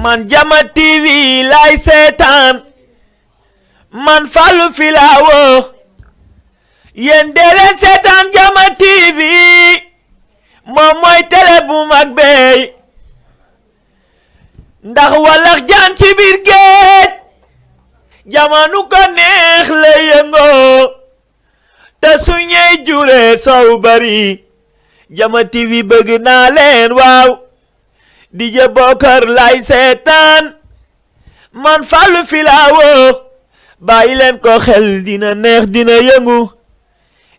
man Jama TV lay seetaan man Fallou Filawo yéen dee leen seetaan Jama TV moom mooy télé bu mag bey ndax walax jaan ci biir géej jamanu ko neex la yëngoo te suñey jure sow bari Jama TV bëgg naa leen waaw DJ Bokar lay seetaan man Fallou Filawo bàyyi leen ko xel dina neex dina yëngu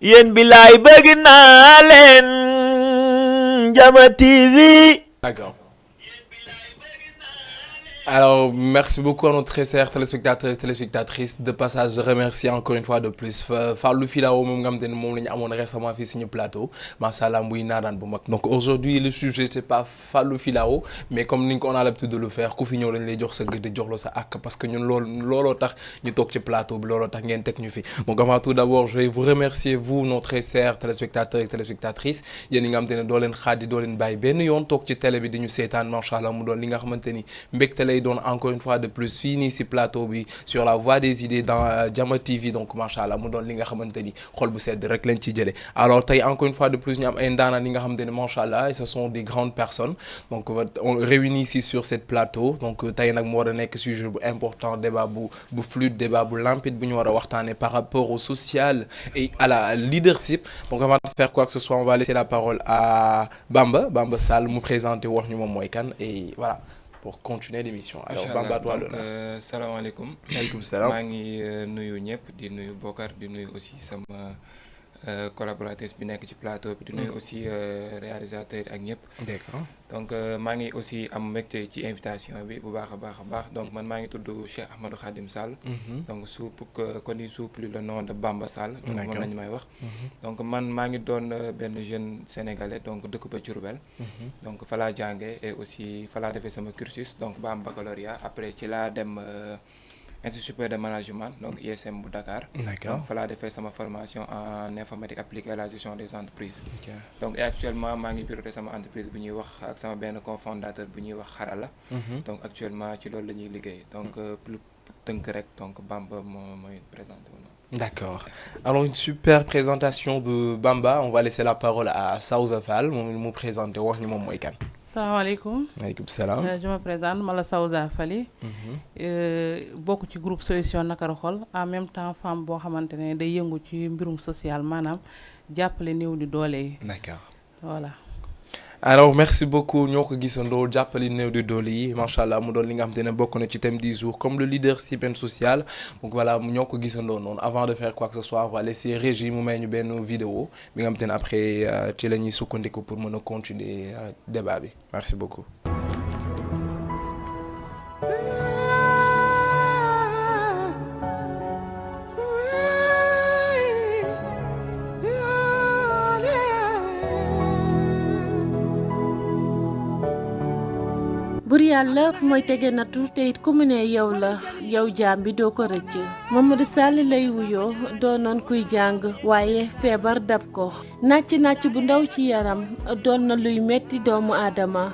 yéen bi laay bëgg naa leen Jama TV. D'accord. Alors, merci beaucoup à nos très chers téléspectateurs et téléspectatrices. De passage, je remercie encore une fois de plus Fallou Filawo moom nga xam te ne moom la ñu amoon récemment fii suñu plateau macha allah muy naadaan bu mag. Donc aujourd'hui le sujet c'est pas Fallou Filawo mais comme ni on a l'habitude de le faire ku fi ñëw dañ lay jox sa gëdd jox la sa ak parce que ñun looloo tax ñu toog ci plateau bi looloo tax ngeen teg ñu fi. Donc avant tout d'abord je vais vous remercier vous nos très chers téléspectateurs et téléspectatrices yéen ñi nga xam te ne doo leen xaadi doo leen bàyyi benn yoon toog ci télé bi di ñu seetaan macha allah mu doon li nga xamante ni mbégte lay doon encore une fois de plus fii nii si plateau bi sur la voie des idées dans Jama TV donc macha allah mu doon li nga xamante ni xol bu sedd rek lañ ci jëlee alors tey encore une fois de plus ñu am ay ndaanaan yi nga xamante ni macha allah et ce sont des grandes personnes donc on réunit ici sur cette plateau donc tey nag mu war a nekk sujet bu important débat bu fluide débat bu limpide bu ñu war a waxtaanee par rapport au social et à la leadership donc avant de faire quoi que ce soit on va laisser la parole à Bamba Sall mu présenter wax ñu moom mooy kan et voilà. Pour continuer l'émission. Alors Bamba toi l'honneur. Salaamaaleykum. Maaleykum salaam. maa ngi nuyu ñëpp di nuyu Bokar di nuyu aussi sama collaboratrice bi nekk ci plateau bi di nuyu aussi réalisateur ak ñëpp. D'accord. Donc maa ngi aussi am mbégte ci invitation bi bu baax a baax donc man maa ngi tudd Cheikh Ahmadou Khadim Sall. donc connu sous plus le nom de Bamba Sall. donc moom lañu may wax. donc man maa ngi doon benn jeune sénégalais donc dëkk ba Diourbel. donc fa laa jàngee et aussi fa laa defee sama cursus donc ba am baccalauréat après ci laa dem Institut supérieur de management donc ISM bu Dakar. D'accord. donc fa laa defee sama formation en informatique appliquée à la gestion des entreprises. Okay. donc et actuellement maa ngi piloté sama entreprise bu ñuy wax ak sama benn cofondateur bu ñuy wax Xarala. donc actuellement ci loolu la ñuy liggéey donc plus tënk rek donc Bamba mooy présenté wu. D'accord. Alors une super présentation de Bamba on va laisser la parole à Sawza Fall moom mu présenté wax ñu moom mooy kan. salaamaaleykum. Maaleykum salaam. Je me présente ma la Sawza Fally. bokk ci groupe solution nakaru xol en même temps femme boo xamante ne day yëngu ci mbirum social maanaam jàppale néew di doole yi. D'accord. Voilà. Alors merci beaucoup ñoo ko gisandoo jàppali néew di doole yi macha allah mu doon li nga xam te ne bokk na ci thème du jour comme le leadership social donc voilà ñoo ko gisandoo noonu avant de faire quoi que ce soit on va laisser Régie mu may ñu benn vidéo bi nga xam te ne après ci la ñuy sukkandiku pour mën a continuer débat bi merci beaucoup. bur yàlla mooy tege nattu te it ku mu ne yow la yow jaam bi doo ko rëcc Mamadou Sall lay wuyoo doonoon kuy jàng waaye feebar dab ko nàcc bu ndaw ci yaram doon na luy metti doomu aadama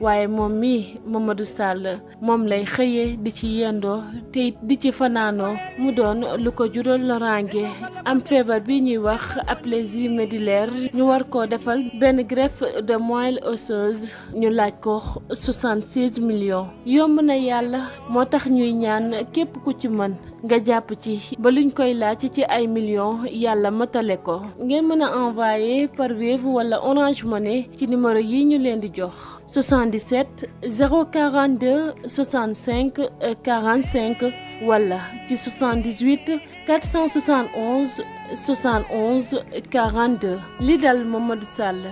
waaye moom mi Mamadou Sall moom lay xëyee di ci yendoo te it di ci fanaanoo mu doon lu ko jural loraange am feebar bi ñuy wax aplésie médullaire ñu war koo defal benn greffe de moelle osseuse ñu laaj ko 66 millions yomb na yàlla moo tax ñuy ñaan képp ku ci mën nga jàpp ci ba luñ koy laaj ci ay millions yàlla matale ko ngeen mën a envoyer par Wave wala Orange Money ci numéro yi ñu leen di jox 77 042 65 45 wala ci 78 471 71 42 li dal Mamadou Sall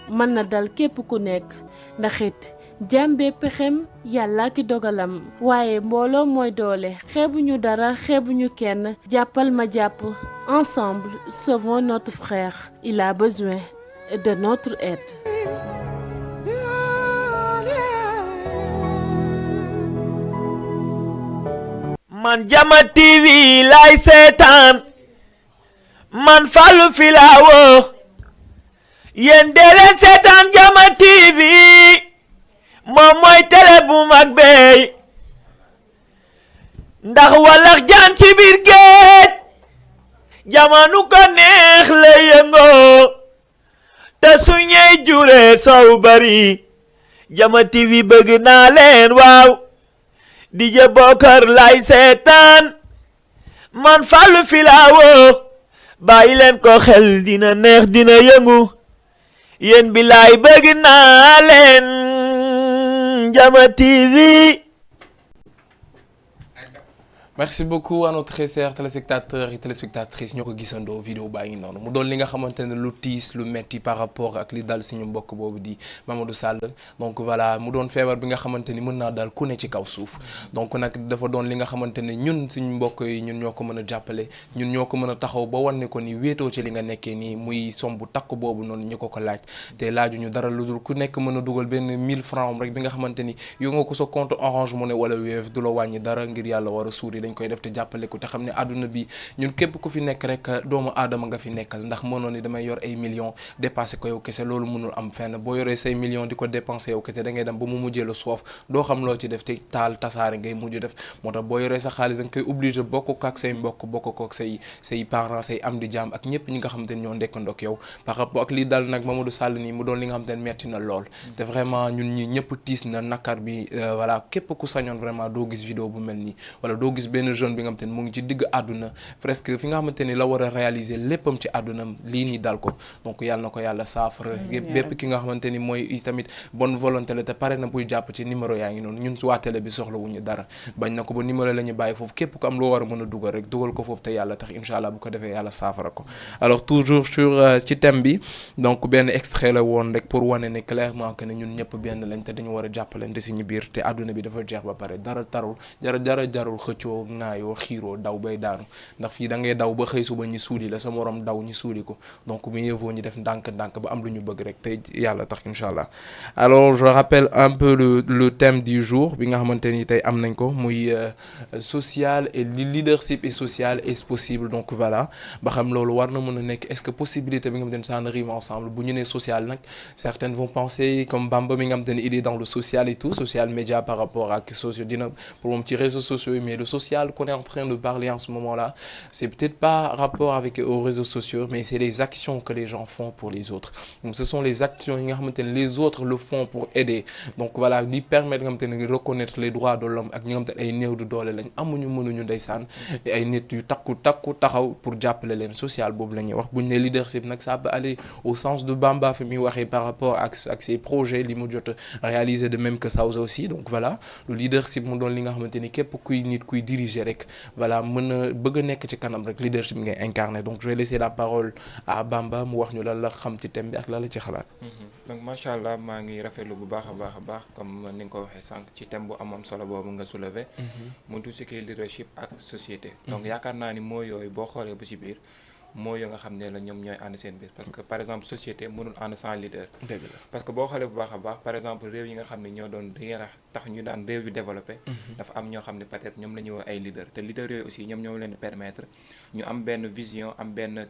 mën na dal képp ku nekk ndax it jàmbee pexem yàlla ki dogalam waaye mbooloo mooy doole xeebuñu dara xeebuñu kenn jàppal ma jàpp ensemble sauvons notre frère il a besoin de notre aide. man Jama TV lay seetaan man Fallou Filawo yéen dee leen seetaan Jama TV moom mooy télé bu mag beey ndax walax jaan ci biir géej jamanu ko neex la yëngoo te su ñey jure saw bari Jama TV bëgg naa leen waaw DJ Bokar lay seetaan man Fallou Filao bàyyi leen ko xel dina neex dina yëngu yéen bi laay bëgg naa leen Jama TV. merci beaucoup à nos très chers téléspectateurs et téléspectatrices ñoo ko gisandoo vidéo baa ngi noonu mu doon li nga xamante ne lu tiis lu metti par rapport ak li dal suñu mbokk boobu di Mamadou Sall donc voilà mu doon feebar bi nga xamante ni mën naa dal ku ne ci kaw suuf donc nag dafa doon li nga xamante ne ñun suñu mbokk yi ñun ñoo ko mën a jàppale ñun ñoo ko mën a taxaw ba wan ne ko ni wéetoo ci li nga nekkee nii muy sombu takk boobu noonu ñu ko laaj te laajuñu dara lu dul ku nekk mën a dugal benn 1000 francs rek bi nga xamante ni yow nga ko sa compte Orange Money wala Wave du la wàññi dara ngir yàlla war a suuri dañ koy def te jàppale ko te xam ne àdduna bi ñun képp ku fi nekk rek doomu aadama nga fi nekkal ndax mënoon ni damay yor ay millions dépassé ko yow kese loolu mënul am fenn boo yoree say millions di ko dépensé yow kese da ngay dem ba mu mujjee la soof doo xam loo ci def te taal tasaare ngay mujj def moo tax boo yoree sa xaalis da nga koy obligé bokk ko ak say mbokk bokk ko ak say parents say am di jaam ak ñëpp ñi nga xamante ne ñoo ndekkandoo ak yow par rapport ak lii dal nag Mamadou Sall nii mu doon li nga xamante ne metti na lool te vraiment ñun ñi ñëpp tiis na nakar bi voilà képp ku sañoon vraiment doo gis vidéo bu mel nii wala doo gis benn jeune bi nga xamante ni mu ngi ci digg àdduna presque fi nga xamante ni la war a réaliser léppam ci àdduna lii nii dal ko donc yàlla na ko yàlla saafara bépp ki nga xamante ni mooy tamit bonne volonté la te pare na buy jàpp ci numéro yaa ngi noonu ñun waa télé bi soxlawuñu dara bañ na ko ba numéro la ñu bàyyi foofu képp ku am loo war a mën a dugal rek dugal ko foofu te yàlla tax incha allah bu ko defee yàlla saafara ko alors toujours sur ci thème bi donc benn extrait la woon rek pour wane ne clairement que ne ñun ñëpp benn lañ te dañu war a jàppalante si ñu biir te àdduna bi dafa jeex ba pare dara tarul jarul xëccoo ŋaayoo xiiroo daw bay daanu ndax fii da ngay daw ba xëy suba ñi suuli la sa morom daw ñi suuli ko donc mieux vaut ñu def ndànk-ndànk ba am lu ñu bëgg rek te yàlla tax incha allah alors je rappelle un peu le thème du jour bi nga xamante ni tey am nañ ko muy social et leadership et social est-ce possible donc voilà ba xam loolu war na mën a nekk est-ce que possibilité bi nga xamante ni ça ne rime ensemble bu ñu nee social nag certaines vont penser comme Bamba mi nga xamante ni il est dans le social et tout social média par rapport ak socio dina pour moom ci réseaux sociaux yi mais le social qu'on est en train de parler en ce moment-là c'est peut-être pas rapport avec aux réseaux sociaux mais c'est les actions que les gens font pour les autres donc ce sont les actions yi nga xamante ne les autres le font pour aider donc voilà li permettre nga xamante ne reconnaître les droits de l'homme ak ñi nga xamante ne ay néew du doole lañ amuñu mënuñu ndeysaan ay nit yu takku taxaw pour jàppale leen social boobu la ñuy wax buñ ne leadership nag ça peut aller au sens de Bamba fi muy waxee par rapport ak ses projets li mu jot a réaliser de même que Sawza aussi donc voilà le leadership mu doon li nga xamante ni képp kuy nit kuy diriger rek voilà mën a bëgg a nekk ci kanam rek leadership ngay incarner donc je vais laisser la parole à Bamba mu wax ñu lan la xam ci thème bi ak lan la ci xalaat. donc macha allah maa ngi rafetlu bu baax a baax comme ni nga ko waxee sànq ci thème bu amoon solo boobu nga soulever. mu tout ce qui est leadership ak société. donc yaakaar naa ni mooy yooyu boo xoolee ba ci biir. moo yoo nga xam ne la ñoom ñooy ànd seen biir parce que par exemple société mënul ànd sans leader. dëgg la parce que boo xoolee bu baax a baax par exemple réew yi nga xam ne ñoo doon di tax ñu daan réew yu développé. dafa am ñoo xam ne peut-être ñoom la ñuy wax ay leader te leader yooyu aussi ñoom ñoo leen di permettre ñu am benn vision am benn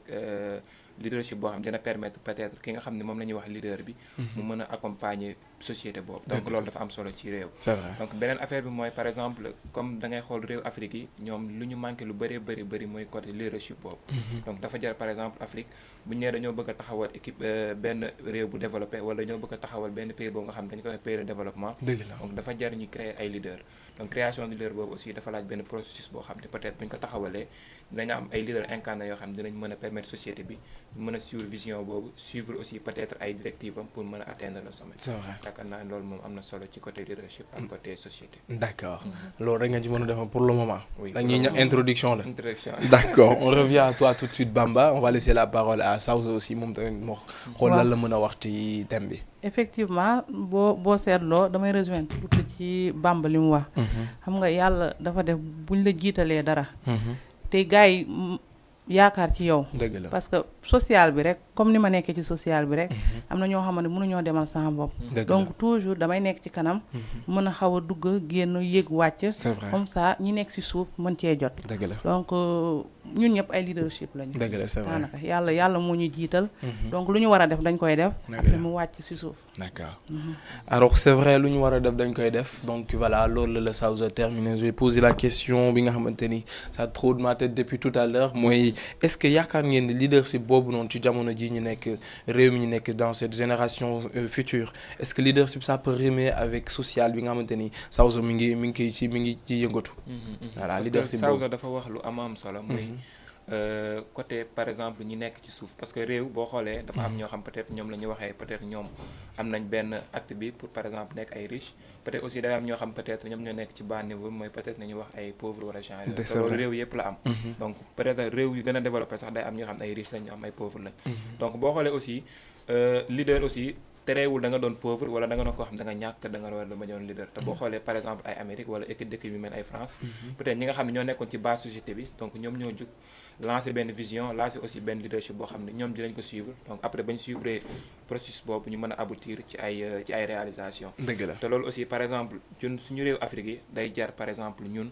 leadership boo xam dina permettre peut-être ki nga xam ne moom la ñuy wax leader bi. mu mën a accompagner société boobu. donc loolu dafa am solo ci réew. c'est vrai donc beneen affaire bi mooy par exemple comme da ngay xool réew Afrique yi ñoom lu ñu manqué lu bëri mooy côté leadership boobu. donc dafa jar par exemple Afrique bu ñu nee dañoo bëgg a taxawal équipe benn réew bu développé wala dañoo bëgg a taxawal benn pays boobu nga xam ne dañu koy pays de développement. donc dafa jar ñu créer ay leader donc création de leader boobu aussi dafa laaj benn processus boo xam ne peut-être bu ñu ko taxawalee dinañ am ay leader incarné yoo xam ne dinañ mën a permettre société bi mën a suivre vision boobu suivre aussi peut-être ay directives am pour mën a atteindre le sommet. c'est vrai yaakaar naa loolu moom am na solo ci côté leadership ak côté société. d'accord loolu rek nga ci mën a defar pour le moment. oui dañuy ñëw introduction la. introduction d'accord on revient à toi tout de suite Bamba on va laisser la parole à Sawza aussi moom tamit moo xool lan la mën a wax ci thème bi. effectivement boo seetloo damay rejoindre tuuti ci Bamba li mu wax. xam nga yàlla dafa def buñ la jiitalee dara. te gars yi yaakaar ci yow. dëgg la parce que social bi rek comme ni ma nekkee ci social bi rek. am na ñoo xamante ne mënuñoo demal sama bopp. donc toujours damay nekk ci kanam. mën a xaw a dugg génn yéeg wàcc. c'est vrai comme ça ñi nekk ci suuf mën cee jot. dëgg la donc ñun ñëpp ay leadership lañu. dëgg la c'est vrai daanaka yàlla moo ñu jiital. donc lu ñu war a def dañ koy def. après mu wàcc ci suuf. d'accord alors c'est vrai lu ñu war a def dañ koy def donc voilà loolu la Sawza terminé je vais poser la question bi nga xamante ni ça trop de ma tête depuis tout à l'heure mooy est-ce que yaakaar ngeen ni leadership boobu noonu ci jamono ji ñu nekk réew mi ñu nekk dans cette génération future est-ce que leadership ça peut rimer avec social bi nga xamante ni Sawza mi ngi ci yëngatu. voilà leadership boobu Sawza dafa wax lu am solo mooy. Côté par exemple ñi nekk ci suuf parce que réew boo xoolee dafa am ñoo xam peut-être ñoom la ñu waxee peut-être ñoom am nañ benn acte bi pour par exemple nekk ay riche peut-être aussi day am ñoo xam peut-être ñoom ñoo nekk ci bas niveau mooy peut-être nañu wax ay pauvre wala genre te loolu réew yëpp la am donc peut-être réew yu gën a développé sax day am ñoo xam ay riche lañ ñu am ay pauvre lañ donc boo xoolee aussi leader aussi tereewul da nga doon pauvre wala da nga doon koo xam da nga ñàkk da nga war a doon leader te boo xoolee par exemple ay Amérique wala dëkk yu mel ay France peut-être ñi nga xam ne ñoo nekkoon ci base société bi donc ñoom ñoo jug lancer benn vision lancer aussi benn leadership boo xam ne ñoom dinañ ko suivre donc après bañ suivre processus boobu ñu mën a aboutir ci ay réalisation dëgg la te loolu aussi par exemple ñun suñu réew Afrique yi day jar par exemple ñun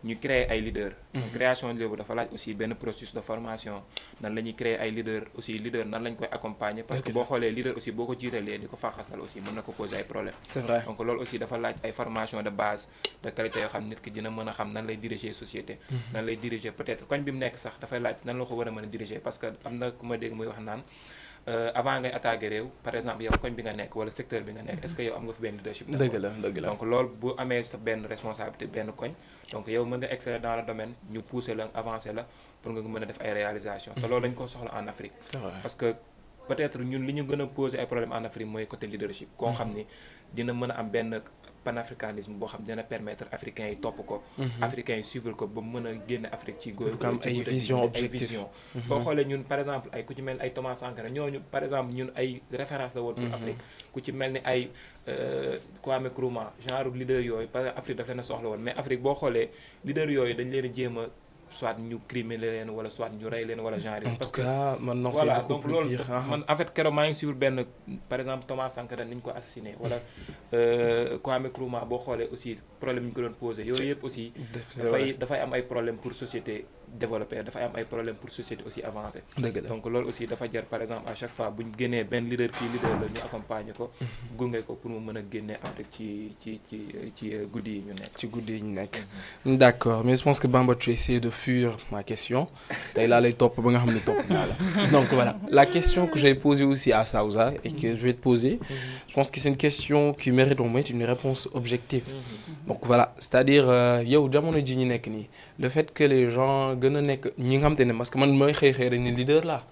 ñu créer ay leader création leader bu dafa laaj aussi benn processus de formation nan la ñuy créer ay leader aussi leader nan lañ koy accompagner parce que boo xoolee leader aussi boo ko jiitalee di ko faaxasal aussi mën na ko poser ay problème c'est vrai donc loolu aussi dafa laaj ay formation de base de qualité yoo xam nit ki dina mën a xam nan lay diriger société nan lay diriger peut-être koñ bi mu nekk sax dafay laaj nan la ko war a mën a diriger parce que am na ku ma dégg muy wax naan avant ngay attaquer réew par exemple yow koñ bi nga nekk wala secteur bi nga nekk est-ce que yow am nga fi benn leadership dëgg la donc loolu bu amee sa benn responsabilité benn koñ donc yow mën nga exceller dans le domaine ñu pousser la avancer la pour nga mën a def ay réalisation te loolu dañ ko soxla en Afrique parce que peut-être ñun li ñu gën a poser ay problème en Afrique mooy côté leadership koo xam ni dina mën a am benn panafricanisme boo xam dina permettre africains yi topp ko africains yi suivre ko ba mën a génne Afrique ci góor am ay vision objectif boo xoolee ñun par exemple ay ku ci mel ni ay Thomas Sankara ñooñu par exemple ñun ay référence la woon pour Afrique ku ci mel ni ay Kwame Nkrumah genre leader yooyu parce que Afrique daf leen a soxla woon mais Afrique boo xoolee leader yooyu dañ leen a jéem a soit ñu criminel leen wala soit ñu rey leen wala genre yi parce que voilà donc loolu man en fait keroog maa ngi suivre benn par exemple Thomas Sankara ni ñu ko assassiné wala Kwame Nkrumah boo xoolee aussi problème ñu ko doon posé yooyu yëpp aussi dafay am ay problème pour société développée dafay am ay problème pour société aussi avancée donc loolu aussi dafa jar par exemple à chaque fois bu ñu génnee benn leader kii leader la ñu accompagner ko gunge ko pour mu mën a génnee Afrique ci guddi yi ñu nekk d'accord mais je pense que Bamba tu essaies de fuir ma question tey laa lay topp ba nga xam ne topp naa la donc voilà la question que j'ai posée aussi à Sawza et que je vais te poser je pense que c'est une question qui mérite au moins une réponse objective donc voilà c'est-à-dire yow jamono ji ñu nekk nii le fait que les gens gën a nekk ñi nga xam te ne parce que man mooy xëy rek ni leader la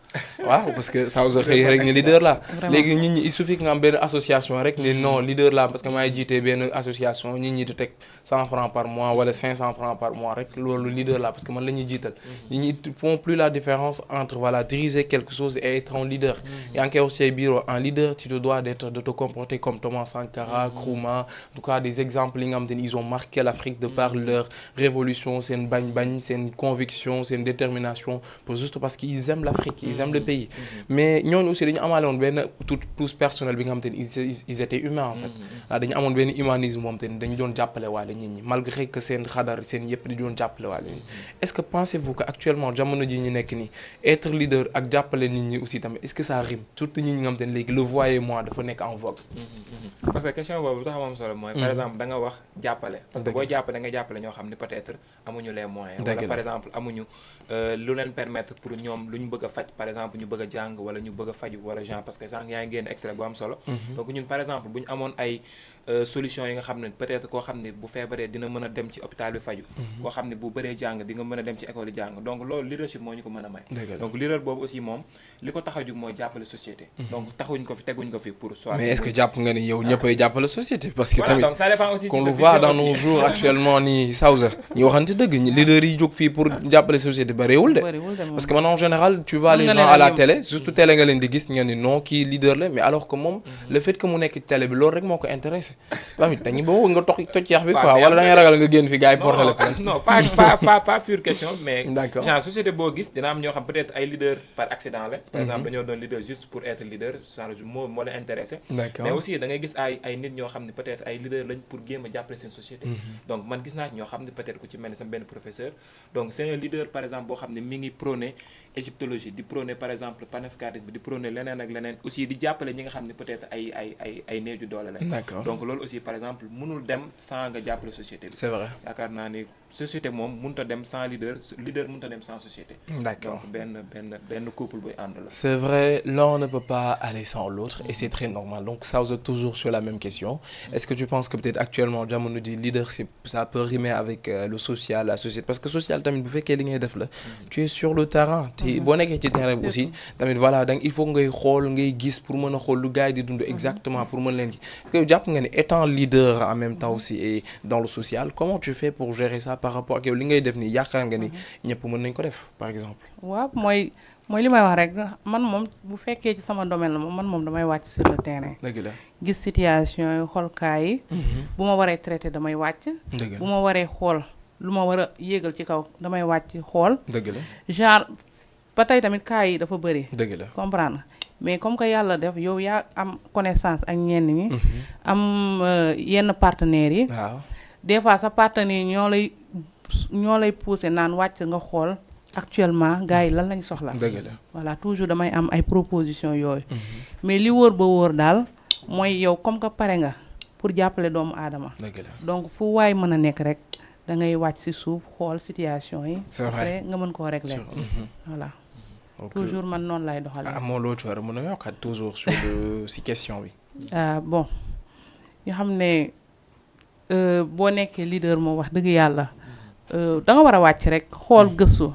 waaw parce que Sawza xëy rek ni leader la léegi nit ñi il suffit que nga am benn association rek ni non leader la parce que maay jiite benn association nit ñi di teg 100 francs par mois wala 500 francs par mois rek loolu leader la parce que man la ñuy jiital nit ñi font plus la différence entre voilà diriger quelque chose et être un leader yaa ngi koy wax ci bureau un leader tu te dois de te comporter comme Thomas Sankara Nkrumah en tout cas des exemples yi nga xam te ne ils ont marqué l'Afrique de par leur révolution seen bañ seen conviction seen détermination pour juste parce qu'ils aiment l'Afrique ils aiment le pays mais ñooñu aussi dañu amaale woon benn touche personnelle bi nga xam te ne ils étaient humains en fait waaw dañu amoon benn humanisme moom te ne dañu doon jàppale waale nit ñi malgré que seen xadar seen yëpp di doon jàppale waale nit ñi est-ce que pensez-vous que actuellement jamono ji ñu nekk nii être leader ak jàppale nit ñi aussi tamit est-ce que ça rime surtout ñi nga xam te ne léegi le voyez-moi dafa nekk en vogue parce que question boobu tax am solo mooy par exemple da nga wax jàppale parce que boo jàppale da nga jàppale ñoo xam ne peut-être amuñu les moyens wala par exemple amuñu lu leen permettre pour ñoom lu ñu bëgg a faj par exemple ñu bëgg a jàng wala ñu bëgg a faju wala genre parce que sànq yaa ngi génn extrait bu am solo donc ñun par exemple bu ñu amoon ay solution yi nga xam ne peut-être koo xam ne bu feebaree dina mën a dem ci hôpital bi faju koo xam ne bu bëree jàng di nga mën a dem ci école yi jàng donc loolu leadership moo ñu ko mën a may donc leader boobu aussi moom li ko tax a jug mooy jàppale société donc taxuñ ko fi teguñ ko fi pour soit mais est-ce que jàpp nga ni yow ñëppay jàppale société parce que tamit donc ça dépend aussi qu'on le voit dans nos jours actuellement nii Sawza ñu waxante dëgg leader yi jóg fii pour jàppale société bëriwul de. parce que man en général tu vois les gens à la télé surtout télé nga leen di gis nga ni non kii leader la mais alors que moom le fait que mu nekk ci télé bi loolu rek moo ko intéressé tamit dañuy bëgg nga toj yax bi quoi wala da ngay ragal nga génn fi gars yi porté la plainte. non pas pure question mais d'accord genre société boo gis dina am ñoo xam peut-être ay leader par accident la par exemple dañoo doon leader juste pour être leader genre moo leen intéressé mais aussi da ngay gis ay nit ñoo xam ne peut-être ay leader lañ pour jéem a jàppale seen société donc man gis naa ñoo xam ne peut-être ku ci mel ni sama benn professeur donc c'est un leader par exemple boo xam ne mi ngi prôné égyptologie di prôné par exemple panafricanisme di prôné leneen ak leneen aussi di jàppale ñi nga xam ne peut-être ay néew ju doole lañ donc loolu aussi par exemple mënul dem sans nga jàppale société bi c'est vrai yaakaar naa ni société moom mënut a dem sans leader mënut a dem sans société d'accord donc benn couple buy ànd la c'est vrai l'un ne peut pas aller sans l'autre et c'est très normal donc ça vous êtes toujours sur la même question est-ce que tu penses que peut-être actuellement jamono di leadership ça peut rimer avec le social la société parce que social tamit bu fekkee li ngay def la tu es sur le terrain te boo nekkee ci terrain bi aussi tamit voilà donc il faut ngay xool ngay gis pour mën a xool lu gars yi di dund exactement pour mën leen ki parce que jàpp nga ni étant leader en même temps aussi et dans le social comment tu fais pour gérer ça par rapport ak yow li ngay def nii yaakaar nga ni ñëpp mën nañ ko def par exemple waaw mooy li may wax rek man moom bu fekkee ci sama domaine la man moom damay wàcc sur le terrain dëgg la gis situation yi xool cas yi bu ma waree traité damay wàcc bu ma waree xool lu ma war a yéegal ci kaw damay wàcc xool dëgg la genre ba tey tamit cas yi dafa bëri dëgg la comprendre mais comme que yàlla def yow yaa am connaissance ak ñenn ñi am yenn partenaires yi waaw des fois sa partenaires yi ñoo lay pousser naan wàcc nga xool actuellement gars yi lan lañ soxla dëgg la voilà toujours damay am ay proposition yooyu mais li wóor ba wóor daal mooy yow comme que pare nga pour jàppale doomu aadama dëgg la donc fu waay mën a nekk rek da ngay wàcc ci suuf xool situation yi c'est vrai après nga mën koo régler voilà toujours man noonu lay doxalee amoo loo ci war a mën a yokkaat toujours sur si question bi bon ñu xam ne boo nekkee leader moom wax dëgg yàlla da nga war a wàcc rek xool gëstu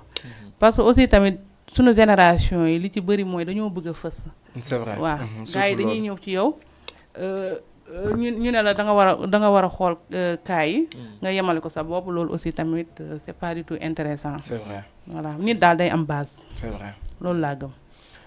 parce que aussi tamit sunu génération yi li ci bëri mooy dañoo bëgg a fës c'est vrai waaw gars yi dañuy ñëw ci yow ñu ne la da nga war a xool cas yi nga yemale ko sa bopp loolu aussi tamit c'est pas du tout intéressant c'est vrai voilà nit daal day am base c'est vrai loolu laa gëm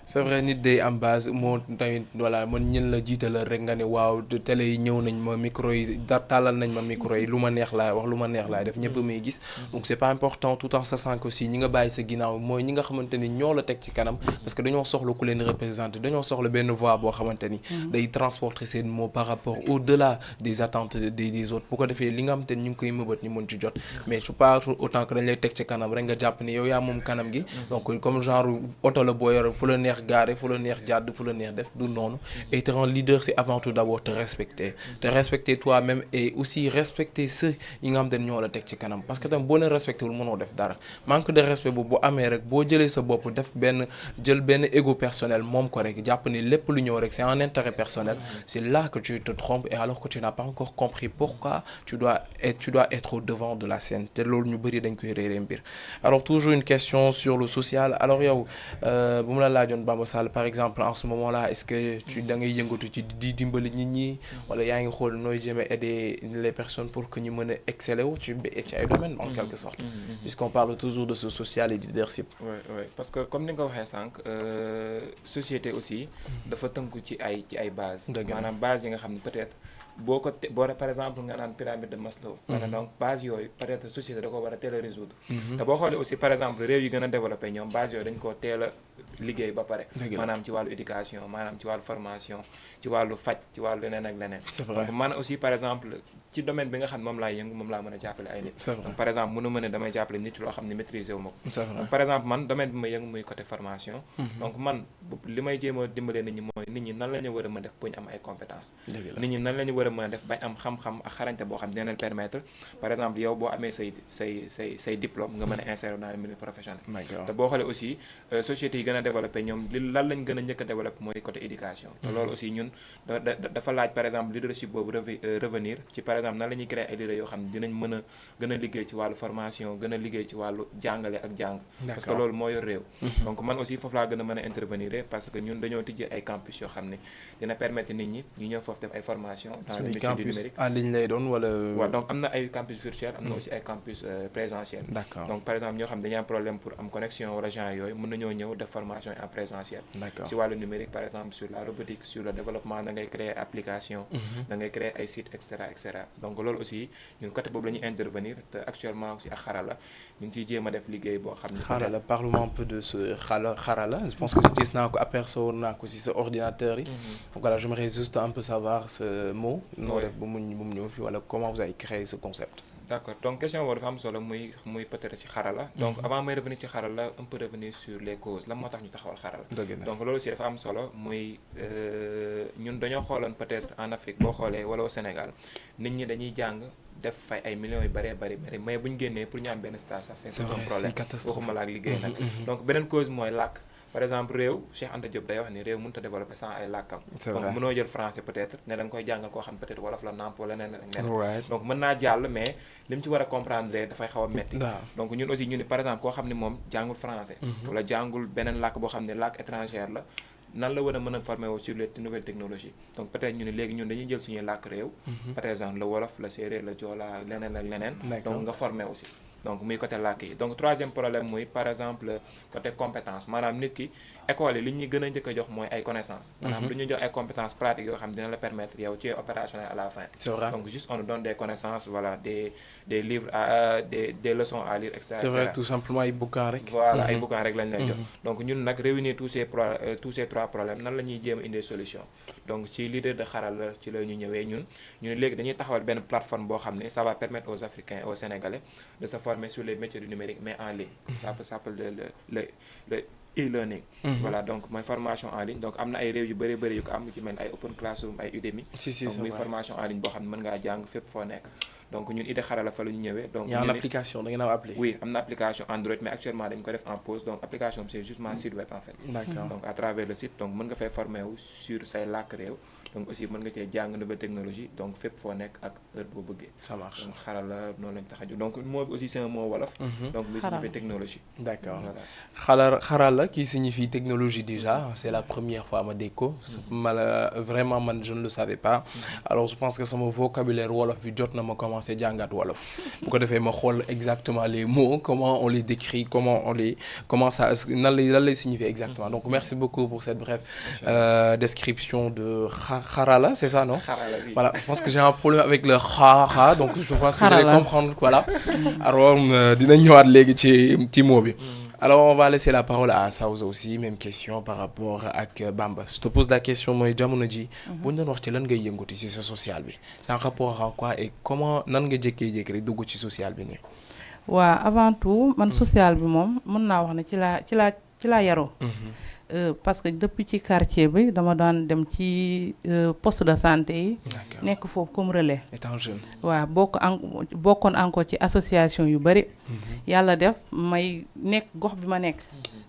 c'est vrai nit day am base moo tamit voilà man ñën la jiitalal rek nga ne waaw télé yi ñëw nañ ma micro yi tàllal nañ ma micro yi lu ma neex laay wax lu ma neex laay def ñëpp may gis donc c'est pas important tout en sachant que aussi ñi nga bàyyi sa ginnaaw mooy ñi nga xamante ni ñoo la teg ci kanam parce que dañoo soxla ku leen représenter dañoo soxla benn voix boo xamante ni day transporter seen mots par rapport au-delà des attentes des autres bu ko defee li nga xamante ni ñu ngi koy mëbët ñu mën ci jot mais je pas autant que dañ lay teg ci kanam rek nga jàpp ni yow yaa moom kanam gi donc comme genre oto la boo yor fu la neex gaare fu la neex jàdd fu la neex def du noonu être un leader c'est avant tout d'abord te respecter toi-même et aussi respecter ceux yi nga xam te ne ñoo la teg ci kanam parce que tam boo leen respecté wul mënoo def dara manque de respect boobu bu amee rek boo jëlee sa bopp def jël benn ego personnel moom ko rek jàpp ni lépp lu ñëw rek c'est un intérêt personnel c'est là que tu te trompes et alors que tu n'as pas encore compris pourquoi tu dois être au devant de la scène te loolu ñu bëri dañ koy réeree mbir alors toujours une question sur le social alors yow bu mu la laajoon Bamba Sall par exemple en ce moment-là est-ce que tu da ngay yëngatu ci di dimbali nit ñi wala yaa ngi xool nooy jéem a aider les personnes pour que ñu mën a exceller wu ci ay domaines en quelque sorte puisqu'on parle toujours de ce social et du leadership. oui parce que comme ni nga ko waxee sànq société aussi dafa tënku ci ay bases maanaam bases yi nga xam ne peut-être boo par exemple nga naan pyramide de Maslow donc base yooyu peut-être société da ko war a teel a résoudre te boo xoolee aussi par exemple réew yi gën a développé ñoom base yooyu dañ koo teel a liggéey ba pare maanaam ci wàllu éducation maanaam ci wàllu formation ci wàllu faj ci wàllu leneen ak leneen donc man aussi par exemple ci domaine bi nga xam ne moom laa yëngu moom laa mën a jàppale ay nit donc par exemple mënu ma ne damay jàppale nit loo xam ne maîtriser wu ma ko donc par exemple man domaine bi ma yëngu muy côté formation donc man li may jéem a dimbalee nit ñi mooy nit ñi nan la ñu war a mën a def pour ñu am ay compétences nit ñi nan la ñu war a mën a def bañ am xam-xam ak xarañte boo xam ne dina leen permettre par exemple yow boo amee say diplôme nga mën a insérer dans le milieu professionnel te boo xoolee aussi sociétés yi gën a développé ñoom lan lañ gën a njëkk a développé mooy côté éducation te loolu aussi ñun dafa laaj par exemple leadership boobu revenir ci par exemple nan la ñuy créer ay leaders yoo xam ne dinañ mën a gën a liggéey ci wàllu formation gën a liggéey ci wàllu jàngale ak jàng parce que loolu moo yor réew donc man aussi foofu laa gën a mën a intervenir parce que ñun dañoo tijjee ay campus yoo xam ne dina permettre nit ñi ñu ñëw foofu def ay formation dans le métier du numérique en ligne lay doon wala waaw donc am na ay campus virtuel am na aussi ay campus présentiel d'accord donc par exemple ñoo xam ne dañuy am problème pour am connexion wala genre yooyu mën nañoo ñëw def formation en présentiel d'accord si wàllu numérique par exemple sur la robotique sur le développement da ngay créer application da ngay créer ay sites et cetera donc loolu aussi ñun côté boobu la ñuy intervenir te actuellement aussi ak xarala ñu ngi ciy jéem a def liggéey boo xam ne xarala parle-moi un peu de ce xarala je pense que gis naa ko apercevoir naa ko si sa ordinateur yi donc voilà j'aimerais juste un peu savoir ce mot noo def ba mu ñëw fii wala comment vous avez créé ce concept. D'accord donc question boobu dafa am solo muy peut-être ci xarala donc avant may revenir ci xarala un peu revenir sur les causes lan moo tax ñu taxawal xarala donc loolu aussi dafa am solo muy ñun dañoo xooloon peut-être en Afrique boo xoolee wala au Sénégal nit ñi dañuy jàng def fay ay millions yu bari mais bu ñu génnee pour ñu am benn stage sax c'est un problème waxuma la ak liggéey nag donc beneen cause mooy làkk par exemple réew Cheikh Anta Diop day wax ni réew mënut a développer sans ay làkkam donc mënoo jël français peut-être ne da nga koy jàngal koo xam peut-être wolof la nàmp wala neneen ak neneen donc mën naa jàll mais li mu ci war a comprendre dafay xaw a metti donc ñun aussi ñu ni par exemple koo xam ne moom jàngul français wala jàngul beneen làkk boo xam ne làkk étrangère la nan la war a mën a former wu sur les nouvelles technologies donc peut-être ñu ne léegi ñun dañuy jël suñuy làkk réew par exemple le wolof la séeréer la joola leneen ak leneen donc nga former aussi donc muy côté làkk yi donc troisième problème muy par exemple côté compétence maanaam nit ki école yi li ñuy gën a njëkk a jox mooy ay connaissances maanaam du ñu jox ay compétences pratiques yoo xam dina la permettre yow tu es opérationnel à la fin donc juste on nous donne des connaissances voilà des livres des leçons à lire etc. c'est vrai tout simplement ay bouquins rek voilà ay bouquins rek lañ lay jox donc ñun nag réunir tous ces trois problèmes nan la ñuy jéem a indi solution donc ci leader de xarala ci la ñu ñëwee ñun ñu ne léegi dañuy taxawal benn plateforme boo xam ne ça va permettre aux Africains aux Sénégalais de se former sur les métiers du numérique mais en ligne ça s'appelle le e-learning voilà donc mooy formation en ligne donc am na ay réew yu bëri yu ko am ci mel ay Open Classroom ay Udemy donc muy formation en ligne boo xam ne mën ngaa jàng fépp foo nekk donc ñun idée xarala fa la ñu ñëwee donc il y a une application da ngeen am appli oui am na application Android mais actuellement dañ ko def en pause donc application c'est justement site web en fait d'accord donc à travers le site donc mën nga fay former wu sur say làkk réew donc aussi mën nga cee jàng nouvelle technologie donc fépp foo nekk ak heure boo bëggee ça marche donc xarala noonu lañ tax a jóg donc moo bi aussi c'est un mot wolof donc lu signifie technologie d'accord xarala qui signifie technologie déjà c'est la première fois ma dégg ko vraiment man je ne le savais pas alors je pense que sama vocabulaire wolof bi jot na ma commencer jàngat wolof bu ko defee ma xool exactement les mots comment on les décrit comment ça lan lay signifier exactement donc merci beaucoup pour cette brève description de xarala c'est ça non voilà je pense que j'ai un problème avec le xa donc je pense que vous allez comprendre voilà alors dinañ ñëwaat léegi ci mot bi alors on va laisser la parole à Sawza aussi même question par rapport ak Bamba je te pose la question mooy jamono ji bu ñu doon wax ci lan ngay yëngatu ci sa social bi c'est en rapport à quoi et comment nan nga jékkee-jékki rek dugg ci social bi nii waaw avant tout man social bi moom mën naa wax ne ci laa yaroo parce que depuis ci quartier bi dama daan dem ci poste de santé yi nekk foofu comme relais étant jeune waaw bokkoon encore ci association yu bari yàlla def may nekk gox bi ma nekk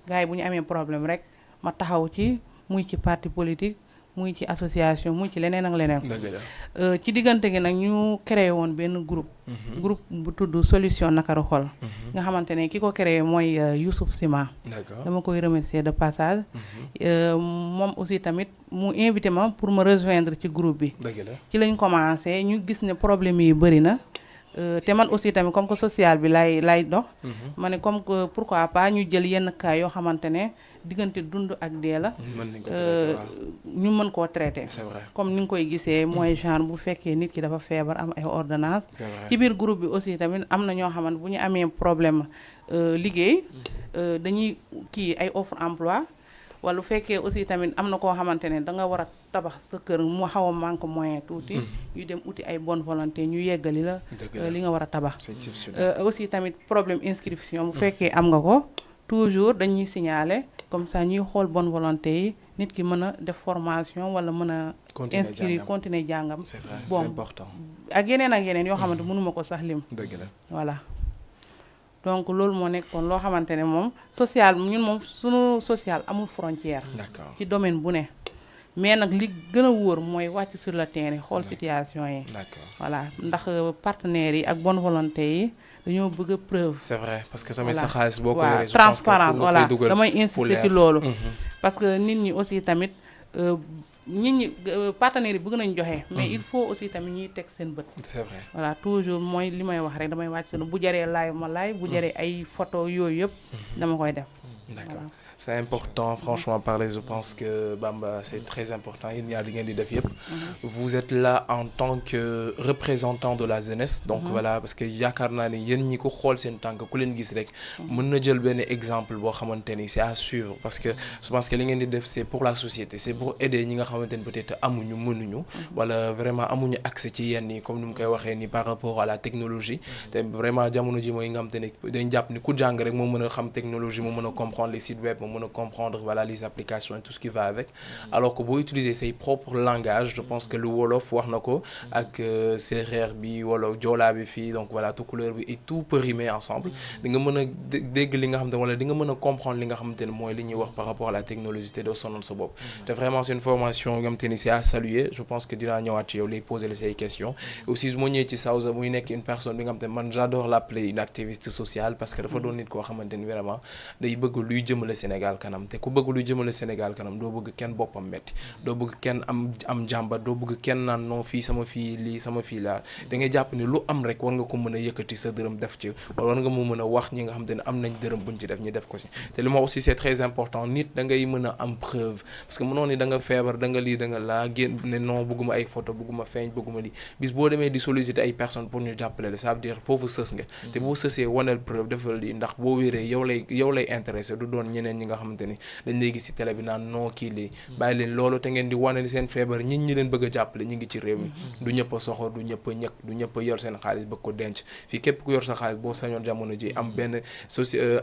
gars yi bu ñu amee problème rek ma taxaw ci muy ci parti politique muy ci association muy ci leneen ak leneen ci diggante gi nag ñu créé woon benn groupe bu tudd solution nakaru xol nga xamante ne ki ko créé mooy Youssouf Sima dama koy remercier de passage moom aussi tamit mu invité ma pour me rejoindre ci groupe bi ci lañ commencé ñu gis ne problème yi bëri na te man aussi tamit comme que social bi lay dox ma ne comme que pourquoi pas ñu jël yenn cas yoo xamante ne diggante dund ak dee la ñu mën koo traiter comme ni nga koy gisee mooy genre bu fekkee nit ki dafa feebar am ay ordonnance ci biir groupe bi aussi tamit am na ñoo xamante bu ñu amee problème liggéey dañuy ay offre emploi wala bu fekkee aussi tamit am na koo xamante ne da nga war a tabax sa kër mu xaw a manque moyen tuuti ñu dem uti ay bonne volonté ñu yeggali la li nga war a tabax aussi tamit problème inscription bu fekkee am nga ko toujours dañuy signaler comme ça ñuy xool bonne volonté yi nit ki mën a def formation wala mën a inscrire continuer jàngam bon c'est important ak yeneen yoo xamante mënuma ko sax lim dëgg la voilà donc loolu moo nekkoon loo xamante ne moom social ñun moom sunu social amul frontière d'accord ci domaine bu ne mais nag li gën a wóor mooy wàcc sur le terrain xool situation yi d'accord voilà ndax partenaires yi ak bonne volonté yi dañoo bëgg a preuve c'est vrai parce que tamit sa voilà xaalis boo ko waaw yoree je pense que transparence pour nga voilà koy dugal damay fu insister leer. ci loolu parce que nit ñi aussi tamit nit ñi partenaires yi bëgg nañ joxe mais il faut aussi tamit ñuy teg seen bët c'est vrai voilà toujours mooy li may wax rek damay wàcc sunu bu jaree live ma live bu jaree ay photo yooyu yëpp dama koy def d'accord c'est important franchement parler je pense que Bamba c'est très important yéen ñaar li ngeen di def yëpp vous êtes là en tant que représentant de la jeunesse donc voilà parce que yaakaar naa ni yéen ñi ko xool seen tànk ku leen gis rek mën na jël benn exemple boo xamante ni c'est à suivre parce que je pense que li ngeen di def c'est pour la société c'est pour aider ñi nga xamante ni peut-être amuñu mënuñu wala vraiment amuñu accès ci yenn yi comme ni mu koy waxee ni par rapport à la technologie te vraiment jamono ji mooy nga xamante ni dañ jàpp ni ku jàng rek moo mën a xam technologie moo mën a comprendre les sites web mën a comprendre voilà les applications et tout ce qui va avec alors que boo utiliser say propres langages je pense que lu wolof wax na ko ak séeréer bi wala joolaa bi fii donc voilà tukulóor bi et tout peut rimer ensemble di nga mën a dégg li nga xamante ne wala di nga mën a comprendre li nga xamante ne mooy li ñuy wax par rapport à la technologie te doo sonal sa bopp te vraiment c'est une formation nga xamante ni c'est à saluer je pense que dinaa ñëwaat ci yow lay poser say questions aussi su ma ñëwee ci Sawza muy nekk une personne bi nga xamante ne man j'adore l'appeler une activiste sociale parce que dafa doon nit koo xamante ni vraiment day bëgg luy jëmale Sénégal kanam te ku bëgg luy jëmale Sénégal kanam doo bëgg kenn boppam metti doo bëgg kenn am jàmbat doo bëgg kenn naan non fii sama fii lii sama fii laa da ngay jàpp ni lu am rek war nga ko mën a yëkkati sa dërëm def ci wala war nga mu mën a wax ñi nga xam te ne am nañ dërëm buñ ci def ñu def ko ci te li ma aussi c'est très important nit da ngay mën a am preuve parce que mënoon ni da nga feebar da nga lii da nga laa génn ne non bëgguma ay photo bëgguma feeñ bëgguma lii bis boo demee di solliciter ay personnes pour ñu jàppale la ça veut dire foofu sës nga te boo sësee waneel preuve defal lii ndax boo wéree yow lay intéressé du doon ñeneen ñi nga xamante ni dañ lay gis ci télé bi naan non kii lii bàyyi leen loolu te ngeen di wane li seen feebar ñit ñi leen bëgg a jàppale ñi ngi ci réew mi du ñëpp a soxor du ñëpp a ñëkk du ñëpp a yor seen xaalis bëgg ko denc fii képp ku yor sa xaalis boo sañoon jamono ji am benn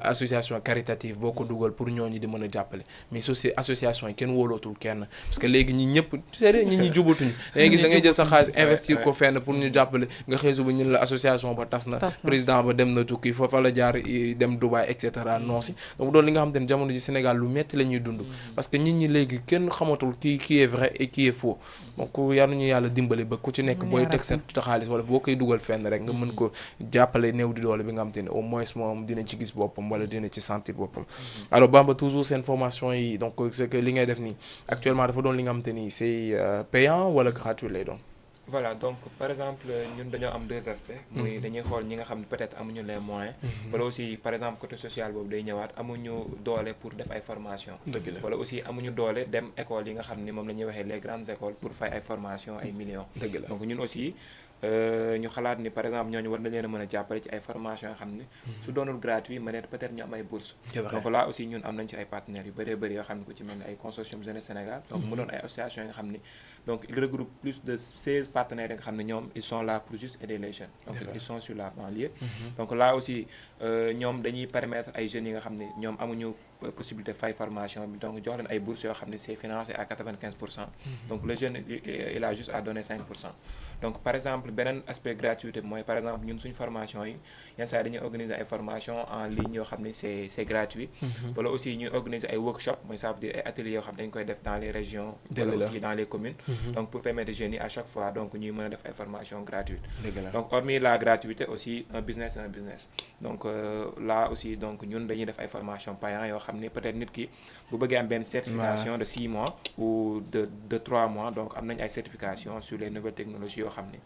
association caritative boo ko dugal pour ñooñu di mën a jàppale mais association yi kenn wóolootul kenn parce que léegi ñi ñëpp c'est ñi jubatuñu da ngay gis da ngay jël sa xaalis investir ko fenn pour ñu jàppale nga xëy suba ñun la association ba tas na président ba dem na tukki foofa la jaar dem Dubaï et cetera non si donc doon li nga xam te ne jamono ji Sénégal lu metti la ñuy dund parce que nit ñi léegi kenn xamatul qui est vrai et qui est faux donc yal nañu yàlla dimbali ba ku ci nekk booy teg sa xaalis wala boo koy dugal fenn rek nga mën ko jàppale néew di doole bi nga xam te ne au moins moom dina ci gis boppam wala dina ci sentir boppam alors Bamba toujours seen formation yi donc c'est que li ngay def nii actuellement dafa doon li nga xam te ni c'est payant wala gratuit lay doon voilà donc par exemple ñun dañoo am deux aspects muy dañuy xool ñi nga xam ne peut-être amuñu les moyens wala aussi par exemple côté social boobu day ñëwaat amuñu doole pour def ay formation wala aussi amuñu doole dem école yi nga xam ni moom la ñuy waxee les grandes écoles pour fay ay formation ay millions donc ñun aussi ñu xalaat ni par exemple ñooñu war na leen a mën a jàppale ci ay formation yoo xam ne su doonul gratuit peut-être ñu am ay bourses donc là aussi ñun am nañ ci ay partenaires yu bëree bëri yoo xam ne ku ci mel ni ay consortium Jeunesse Sénégal donc mu doon ay associations yi nga xam ni donc il regroupe plus de 16 partenaires yi nga xam ne ñoom ils sont là pour juste aider les jeunes donc ils sont sur la banlieue donc là aussi ñoom dañuy permettre ay jeunes yi nga xam ne ñoom amuñu possibilité fay formation bi donc jox leen ay bourses yoo xam ne c'est financé à 95% donc le jeune il a juste à donner 5% donc par exemple beneen aspect gratuité mooy par exemple ñun suñu formation yi yenn saa yi dañuy organiser ay formation en ligne yoo xam ne c'est gratuit wala aussi ñuy organiser ay workshop mooy ça veut dire ay ateliers yoo xam ne dañ koy def dans les régions wala aussi dans les communes donc pour permettre aux jeunes yi à chaque fois donc ñuy mën a def ay formation gratuite donc hormis la gratuité aussi un business donc là aussi donc ñun dañuy def ay formation payant yoo xam ne peut-être nit ki bu bëggee am benn certification de 6 mois ou de 3 mois donc am nañ ay certification sur les nouvelles technologies yoo xam ne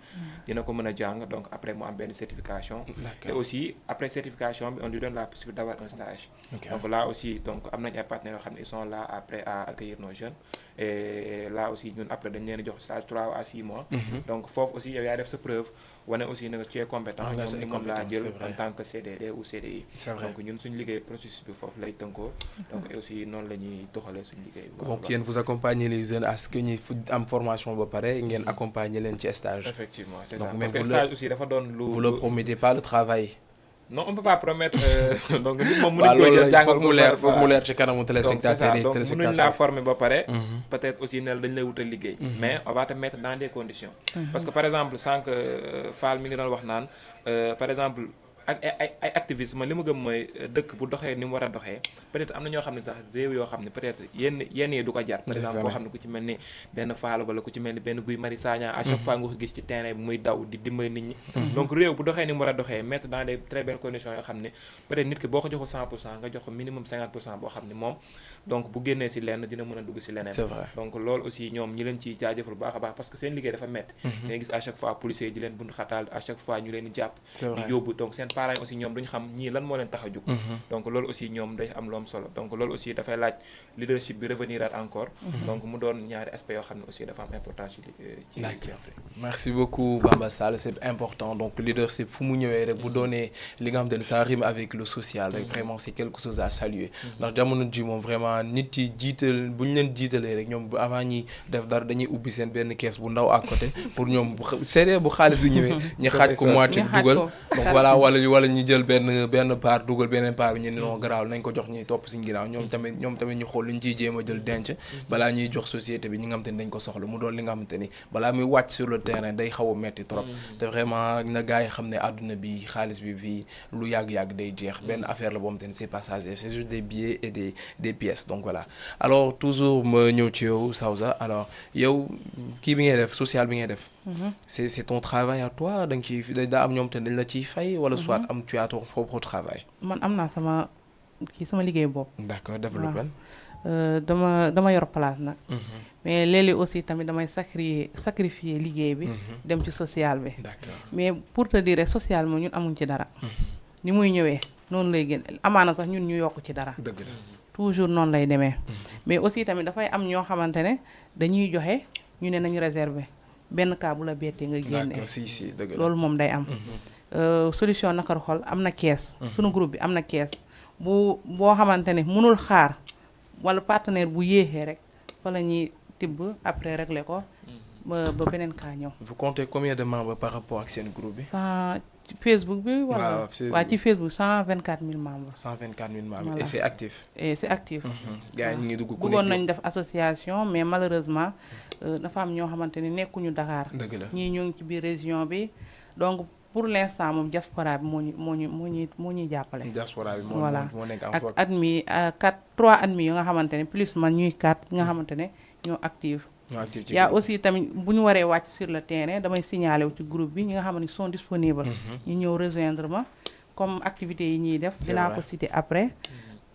dina ko mën a jàng donc après mu am benn certification et aussi après certification bi on lui donne la possibilité d'avoir un stage donc là aussi donc am nañ ay partenaires yoo xam ne ils sont là après à accueillir nos jeunes et là aussi ñun après dañ leen jox stage 3 à 6 mois donc foofu aussi yow yaay def sa preuve wane aussi na tu es compétent ñoom ñu mën laa jël en tant que CDD ou CDI donc ñun suñu liggéey processus bi foofu lay tënkoo donc et aussi noonu la ñuy doxalee suñu liggéey donc yéen vous accompagnez les jeunes à ce que ñi am formation ba pare ngeen accompagner leen ci stage effectivement c'est ça parce que stage aussi dafa doon lu vous ne promettez pas le travail non on peut pas promettre donc nit moom mënuñ ko jël jàngal foog mu leer ci kanamu téléspectateurs yi donc mënuñ laa former ba pare peut-être aussi ne dañ lay wutal liggéey mais on va te mettre dans des conditions parce que par exemple sànq Fall mi ngi doon wax naan par exemple ay activistes man li ma gëm mooy dëkk bu doxee ni mu war a doxee peut-être am na ñoo xam ne sax réew yoo xam ne peut-être yenn yi du ko jar par exemple koo xam ne ku ci mel ni benn Fall wala ku ci mel ni benn Guy Marius Sagna à chaque fois nga ko gis ci terrain bi muy daw di dimbali nit ñi donc réew bu doxee ni mu war a doxee mettre dans des très belles conditions yoo xam ne peut-être nit ki boo ko joxul 100% nga jox ko minimum 50% boo xam ne moom donc bu génnee si lenn dina mën a dugg si leneen donc loolu aussi ñoom ñi leen ci jaajëfal bu baax a baax parce que seen liggéey dafa métti ngay gis à chaque fois policiers yi di leen bund xataal à chaque fois ñu leen di jàpp di yóbbu donc seen parents yi aussi ñoom duñu xam ñii lan moo leen tax a jug donc loolu aussi ñoom day am lu am solo donc loolu aussi dafay laaj leadership bi revenir at encore donc mu doon ñaari aspect yoo xam ne aussi dafa am importance ci Afrique. Merci beaucoup Bamba Sall, c'est important donc leadership fu mu ñëwee rek bu doonee li nga xam ne ça rime avec le social rek vraiment c'est quelque chose à saluer ndax jamono ji moom vraiment nit yi jiital bu ñu leen jiitalee rek ñoom avant ñi def dara dañuy ubbi seen benn kees bu ndaw à côté pour ñoom c'est bu xaalis bi ñëwee ñu xaaj ko moitié dugal donc voilà wala ñu jël benn part dugal beneen part bi ñu ne non garaaw nañ ko jox ñuy topp si ginnaaw ñoom tamit ñu xool li ñu ciy jéem a jël denc balaa ñuy jox société bi ñi nga xam te ni dañ ko soxla mu doon li nga xam te ni balaa muy wàcc sur le terrain day xaw a metti trop te vraiment na gars yi xam ne àdduna bi xaalis bi fii lu yàgg-yàgg day jeex benn affaire la boo xam te ni c'est passager c'est juste des billets et des pièces donc voilà alors toujours ma ñëw ci yow Sawza alors yow kii bi ngay def social bi ngay def c'est ton travail à toi da nga ciy daa am ñoom te dañ la ciy fay wala soit am tu as ton propre travail man am naa sama liggéey bopp. d'accord développement. dama yor place nag. mais léeg-léeg aussi tamit damay sacrifier liggéey bi. dem ci social bi. d'accord mais pour te dire social moom ñun amuñ ci dara. ni muy ñëwee noonu lay gën amaana sax ñun ñu yokk ci dara. dëgg la toujours noonu lay demee. mais aussi tamit dafay am ñoo xamante ne dañuy joxe ñu ne nañu réserver benn cas bu la bettee nga génne. d'accord si dëgg la loolu moom day am. solution nakaru xol am na kees. sunu groupe bi am na kees boo xamante ne mënul xaar wala partenaire bu yéexee rek fa la ñuy tibb après régler ko ba beneen cas ñëw. vous comptez combien de membres par rapport ak seen groupe bi. ci Facebook bi. wala waa ci Facebook 124 000 membres. 124 000 membres voilà. Et c'est actif. et c'est actif. gars yi ñu ngi dugg ku bëggoon nañ def association mais malheureusement dafa am ñoo xamante ne nekkuñu Dakar. dëgg la ñii ñu ngi ci biir région bi donc pour l'instant moom diaspora bi moo ñuy jàppale. diaspora bi voilà moo nekk en ak forte. admis 3 admis yu nga xamante ne plus man ñuy 4 nga xamante ne ñoo active. ñoo actif ci yaa aussi tamit bu ñu waree wàcc sur le terrain damay signaler wu ci groupe bi ñi nga xam ne sont disponibles. ñu ñëw rejoindre ma comme activités yi ñuy def. dinaa ko citer après.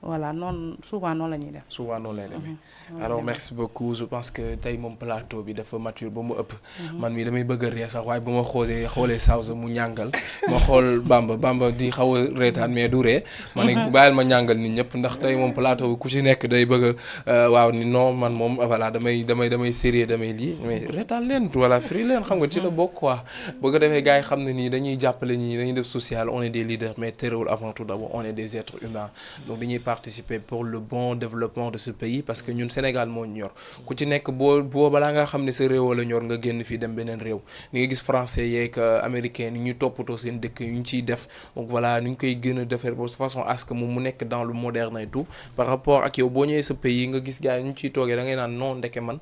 voilà noonu souvent noonu la ñuy def. souvent noonu lay demee. alors merci beaucoup je pense que tey moom plateau bi dafa mature ba mu ëpp. man mii damay bëgg a ree sax waaye bu ma xoolee Sawza mu ñàngal ma xool Bamba di xaw a reetaan mais du ree ma ne bàyyil ma ñàngal nit ñëpp ndax tey moom plateau bi ku ci nekk day bëgg a waaw ni non man moom voilà damay sérieux damay lii mais reetaan leen voilà firi leen xam nga ci la bokk quoi bu ko defee gars yi xam ne nii dañuy jàppale ñi dañuy def social on est des leaders mais terewul avant tout d'abord on est des êtres humains donc dañuy participer pour le bon développement de ce pays parce que ñun Sénégal moo ñu ñor ku ci nekk boo balaa nga xam ne sa réew la ñor nga génn fii dem beneen réew ni nga gis français yeeg américain ni ñu toppatoo seen dëkk yu ñu ciy def donc voilà ni ñu koy gën a defee de façon à ce que moom mu nekk dans le moderne et tout par rapport ak yow boo ñëwee sa pays nga gis gars yi ñu ciy toogee da ngay naan non ndeke man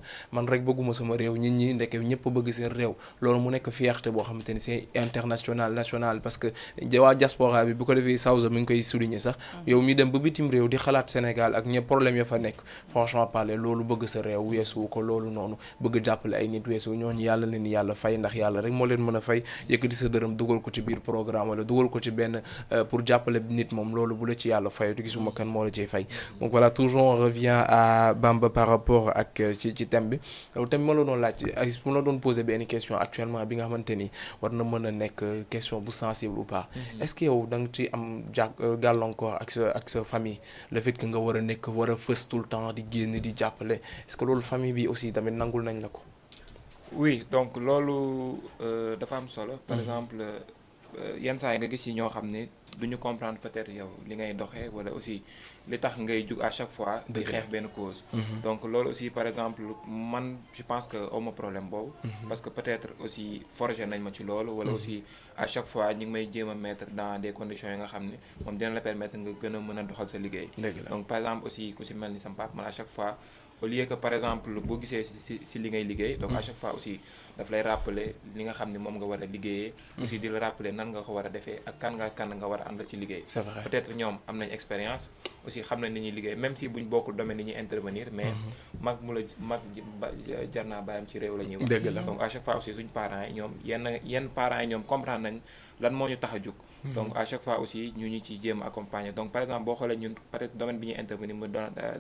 rek bëgguma sama réew nit ñi ndeke ñëpp bëgg seen réew loolu mu nekk fierté boo xamante ni c'est international national parce que waa diaspora bi bu ko defee Sawza mi ngi koy souligner sax yow mi dem ba bitim réew di xalaat Sénégal ak ñëpp problème ya fa nekk franchement parler loolu bëgg sa réew weesu ko loolu noonu bëgg jàppale ay nit weesu ñooñu yàlla leen yàlla fay ndax yàlla rek moo leen mën a fay yëkkati sa dërëm dugal ko ci biir programme wala dugal ko ci benn pour jàppale nit moom loolu bu la ci yàlla fay te gisuma kan moo la ciy fay donc voilà toujours on revient à Bamba par rapport ak ci thème bi yow tamit ma la doon laaj ay ma la doon poser benn question actuellement bi nga xamante ni war na mën a nekk question bu sensible ou pas est-ce que yow da nga ci am gàllankoor ak sa famille le fait que nga war a nekk war a fës tout le temps di génn di jàppale est-ce que loolu famille bi aussi tamit nangul nañ la ko. oui donc loolu dafa am solo. par exemple yenn saa yi nga gis yi ñoo xam ne duñu comprendre peut-être yow li ngay doxee wala aussi li tax ngay jug à chaque fois. di xeex benn cause. donc loolu aussi par exemple man je pense que awma problème boobu. parce que peut-être aussi forger nañ ma ci loolu. wala aussi à chaque fois ñu ngi may jéem a mettre dans des conditions yi nga xam ne moom dina la permettre nga gën a mën a doxal sa liggéey. donc par exemple aussi ku si mel ni sama papa man à chaque fois. au lieu que par exemple boo gisee si li ngay liggéey donc à chaque fois aussi daf lay rappeler li nga xam ne moom nga war a liggéeyee aussi di la rappeler nan nga ko war a defee ak kan nga war a war a àndal ci liggéey. c'est vrai peut-être ñoom am nañ expérience aussi xam nañ ni ñuy liggéey même si buñ bokkul domaine ni ñuy intervenir mais mag jar naa bàyyam ci réew la ñuy wax. dëgg la donc à chaque fois aussi suñ parents yi ñoom yenn parents yi ñoom comprendre nañ lan moo ñu tax a jug. donc à chaque fois aussi ñu ci jéem a accompagner donc par exemple boo xoolee ñun peut-être domaine bi ñuy intervenir mu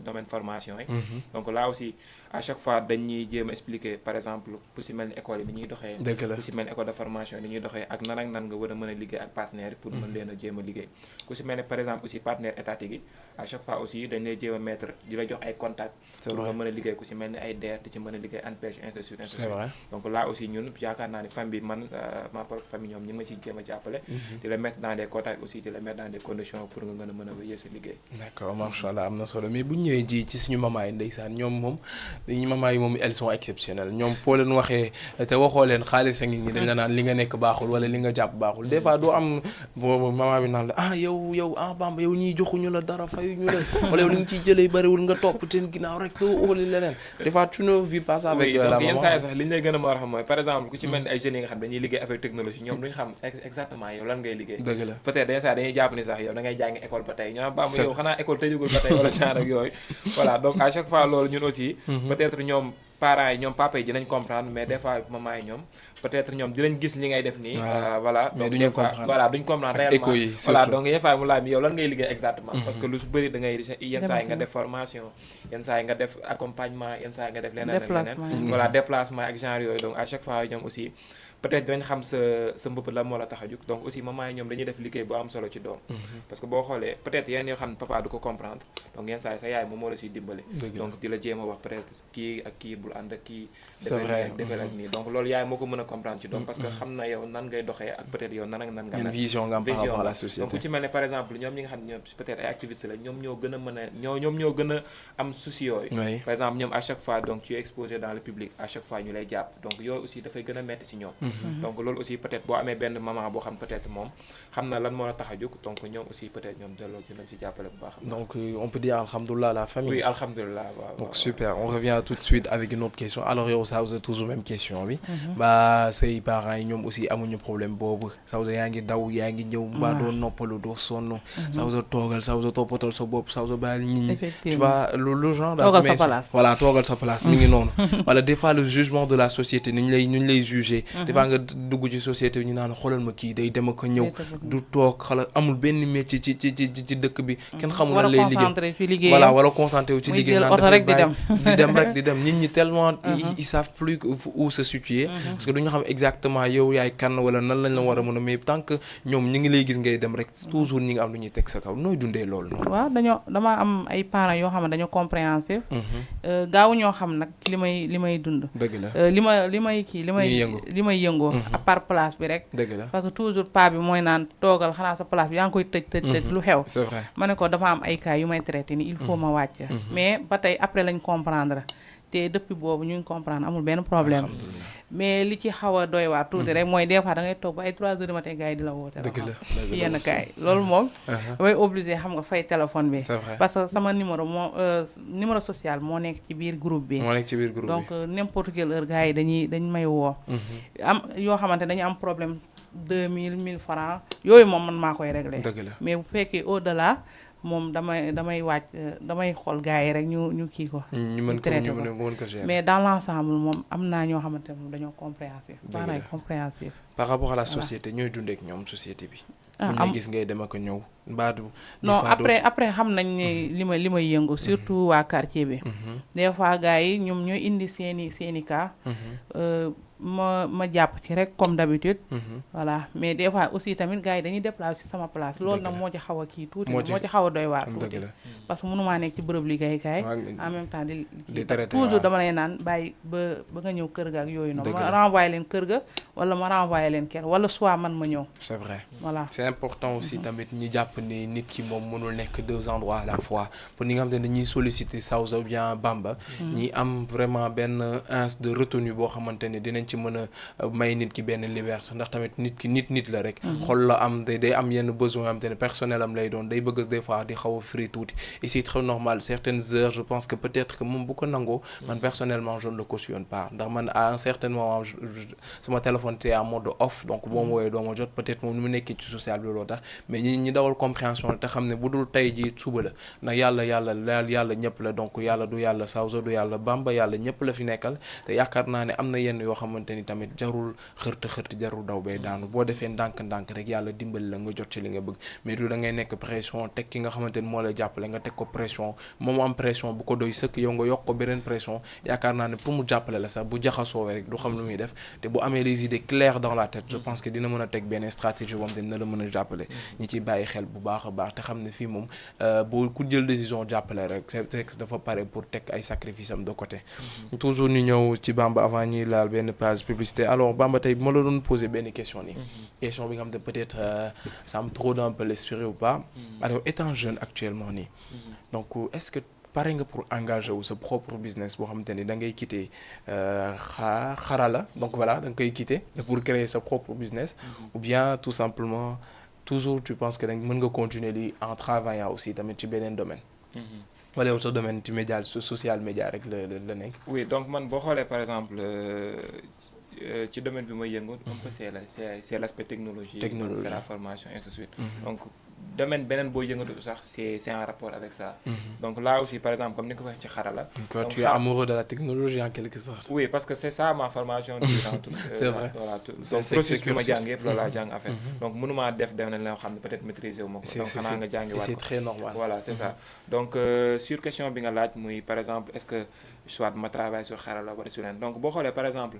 domaine formation yi. donc là aussi à chaque fois dañuy jéem a expliquer par exemple ku si mel ni école yi ni ñuy doxee. dëgg la ku si mel ni école de formation yi ni ñuy doxee ak nan nga war a mën a liggéey ak partenaires pour mën leen a jéem a liggéey. ku si mel ni par exemple aussi partenaire étatique yi à chaque fois aussi dañ lay jéem a mettre di la jox ay contacts. pour nga mën a liggéey ku si mel ni ay DER di ci mën a liggéey ANPEJ ainsi de suite. c'est vrai donc là aussi ñun yaakaar naa ni famille bi man ma propre famille ñoom ñu ngi ma siy jéem a jàppale. di la mettre dans des contacts aussi di la mettre dans des conditions pour nga mën a wéyee sa liggéey. d'accord macha allah am na solo mais bu ñu ñëwee ci suñu maman yi ndeysaan ñoom moom dañuy maman yi moom elles sont exceptionnelles ñoom foo leen waxee te waxoo leen xaalis a ngi ñi dañ la naan li nga nekk baaxul wala li nga jàpp baaxul des fois doo am boobu maman bi naan la yow Bamba yow ñii joxuñu la dara fayuñu la wala yow li nga ciy jëlee bariwul nga topp teen ginnaaw rek doo óoli leneen des fois tu ne vis pas ça avec la maman. yenn saa yi sax li ñu lay gën a mën a xam mooy par exemple ku ci mel ni ay jeunes yi nga xam dañuy liggéey avec technologie ñoom duñu xam exactement yow lan ngay liggéey. dëgg la peut-être yenn saa dañuy jàpp ni sax yow da ngay jàngi école ba tey ñoo Bamba yow xanaa école tëjugul ba tey wala genre ak yooyu voilà donc à chaque fois loolu ñun aussi peut-être ñoom parents yi ñoom papa yi dinañ comprendre mais des fois maman yi ñoom peut-être ñoom dinañ gis li ngay def nii voilà donc des fois voilà duñ comprendre réellement voilà donc yenn fois mu laaj mi yow lan ngay liggéey exactement parce que lu su bëri da ngay yenn saa yi nga def formation yenn saa yi nga def accompagnement yenn saa yi nga def leneen ak leneen voilà déplacement ak genre yooyu donc à chaque fois ñoom aussi peut-être dinañ xam sa mbëpp la moo la tax a jóg donc aussi maman yi ñoom dañuy def liggéey bu am solo ci doom parce que boo xoolee peut-être yenn yoo xam ne papa du ko comprendre donc yenn saa yi sa yaay moom moo la siy dimbale donc di la jéem a wax peut-être kii ak kii bul ànd ak kii defal ak nii donc loolu yaay moo ko mën a comprendre ci doom parce que xam na yow nan ngay doxee ak peut-être yow nan ak nan nga mel vision nga am par rapport à la société donc ku ci mel ne par exemple ñoom ñi nga xam ne ñoom peut-être ay activistes la ñoom ñoo gën a mën a ñoom ñoo gën a am souci yooyu par exemple ñoom à chaque fois donc tu es exposé dans le public à chaque fois ñu lay jàpp donc yooyu aussi dafay gën a metti si ñoom donc loolu aussi peut-être boo amee benn maman boo xam peut-être moom xam na lan moo la tax a jóg donc ñoom aussi peut-être ñoom delloo dinañ si jàppale bu baax. donc on peut dire alhamdoulilah la famille. oui alhamdoulilah waaw. donc super on revient tout de suite avec une autre question alors yow Sawza toujours même question bi. ba say parents yi ñoom aussi amuñu problème boobu Sawza yaa ngi daw yaa ngi ñëw. mbaa doo noppalu doo sonn. Sawza toogal Sawza toppatal sa bopp Sawza bàyyil nit ñi. tu vois le genre. toogal sa place voilà toogal sa place mi ngi noonu. wala des fois le jugement de la société ni ñu lay juger. des fois nga dugg ci société bi ñu naan xoolal ma kii day dem ak ñëw du toog xala amul benn métier ci dëkk bi kenn xamul lan lay liggéey voilà wala concentré wu ci liggéey naan dafay bàyyi di dem nit ñi tellement ils savent plus où se situer parce que duñu xam exactement yow yaay kan wala nan lañ la war a mën a mais tant que ñoom ñi ngi lay gis ngay dem rek toujours ñi ngi am lu ñuy teg sa kaw nooy dundee loolu noonu waaw dama am ay parents yoo xam ne dañoo compréhensif gaaw ñoo xam nag li may dund dëgg la li may yëngoo par place bi rek dëgg la parce que toujours pa bi mooy naan toogal xanaa sa place bi yaa ngi koy tëj lu xew c'est vrai ma ne ko dafa am ay cas yu may traité ni il faut ma wàcc mais ba tey après lañ comprendre te depuis boobu ñu ngi comprendre amul benn problème mais li ci xaw a doy waar tuuti rek mooy des fois da ngay toog ba ay 3 heures du matin gars yi di la woote dëgg la yenn gars yi loolu moom damay obligé xam nga fay téléphone bi c'est vrai parce que sama numéro social moo nekk ci biir groupe bi donc n'importe quelle heure gars yi dañ may woo am yoo xamante dañu am problème 2000 1000 francs yooyu moom man maa koy réglé mais bu fekkee au delà moom damay wàcc damay xool gars yi rek ñu kii ko ñu mën ko gérer mais dans l'ensemble moom am naa ñoo xamante ne moom dañoo compréhensif parents compréhensif par rapport à la société ñooy dundee ak ñoom société bi bu ñu gis ngay dem ak ñëw mbaadu non après xam nañ ne li may yëngu surtout waa quartier bi des fois gars yi ñoom ñooy indi seeni cas ma jàpp ci rek comme d'habitude voilà mais des fois aussi tamit gars yi dañuy déplacer ci sama place loolu nag moo ci xaw a kii tuuti moo ci xaw a doy waar tuuti parce que mënumaa nekk ci bërëb liggéeykaay en même temps di toujours dama lay naan bàyyi ba nga ñëw kër ga ak yooyu noonu ma renvoyé leen kër ga wala ma renvoyé leen kër wala soit man ma ñëw c'est vrai voilà c'est important aussi tamit ñi jàpp ni nit ki moom mënul nekk 2 endroits à la fois pour ñi nga xam ne dañuy solliciter Sawza ou bien Bamba ñi am vraiment benn ins de retenue boo xamante ne dinañ ci mën a may nit ki benn liberté ndax tamit nit ki nit la rek xol la am day am yenn besoin am te ne personnel am lay doon day bëgg des fois di xaw a free tuuti et c'est très normal certaines heures je pense que peut-être que moom bu ko nangoo man personnellement je ne le cautionne pas ndax man à un certain moment sama téléphone te en mode off donc boo ma woowee doo ma jot peut-être moom ni mu nekkee ci social bi looloo tax mais ñi dawal compréhension la te xam ne bu dul tey ji suba la ndax yàlla ñëpp la donc yàlla du yàlla Sawzo du yàlla Bamba yàlla ñëpp la fi nekkal te yaakaar naa ne am na yenn yoo xamante ni tamit jarul xërti jarul daw bay daanu boo defee ndànk-ndànk rek yàlla dimbali la nga jot ci li nga bëgg mais du da ngay nekk pression teg ki nga xamante ni moo lay jàppale nga teg ko pression moom am pression bu ko doy sëkk yow nga yokk ko beneen pression yaakaar naa ne pour mu jàppale la sax bu jaxasoo rek du xam lu muy def te bu amee les idées claires dans la tête je pense que dina mën a teg benn stratégie boobu dina la mën a jàppale ñi ciy bàyyi xel bu baax a baax te xam ne fii moom bu ku jël décision jàppale rek c'est dafa pare pour teg ay sacrifice am de côté toujours ñu ñëw ci Bamba avant ñuy laal benn page publicité alors Bamba tey ma la doon poser benn question nii question bi nga xam ne peut-être ça me trône un peu l'esprit ou pas alors étant jeune actuellement nii donc est-ce que pare nga pour engager wu sa propre business boo xamante ni da ngay quitter xarala donc voilà da nga koy quitter pour créer sa propre business ou bien tout simplement toujours tu penses que da mën nga continuer lii en travaillant aussi tamit ci beneen domaine wala yow sa domaine ci média social média rek la nekk. oui donc man boo xoolee par exemple ci domaine bi may yëngu un peu c'est l'aspect technologie c'est la formation et ainsi de suite donc domaine beneen boo yëngatu sax c'est en rapport avec ça donc là aussi par exemple comme ni ko waxee ci xarala donc tu es amoureux de la technologie en quelque sorte. oui parce que c'est ça ma formation durant tout c'est vrai voilà donc processus bi ma jàng yëpp loolu laa jàng en fait donc mënumaa def dem nañ la xam ne peut-être maîtriser wu ma ko donc xanaa nga jàngi waat ko c'est très normal voilà c'est ça donc sur question bi nga laaj muy par exemple est-ce que soit ma travaille sur xarala wala sur leen donc boo xoolee par exemple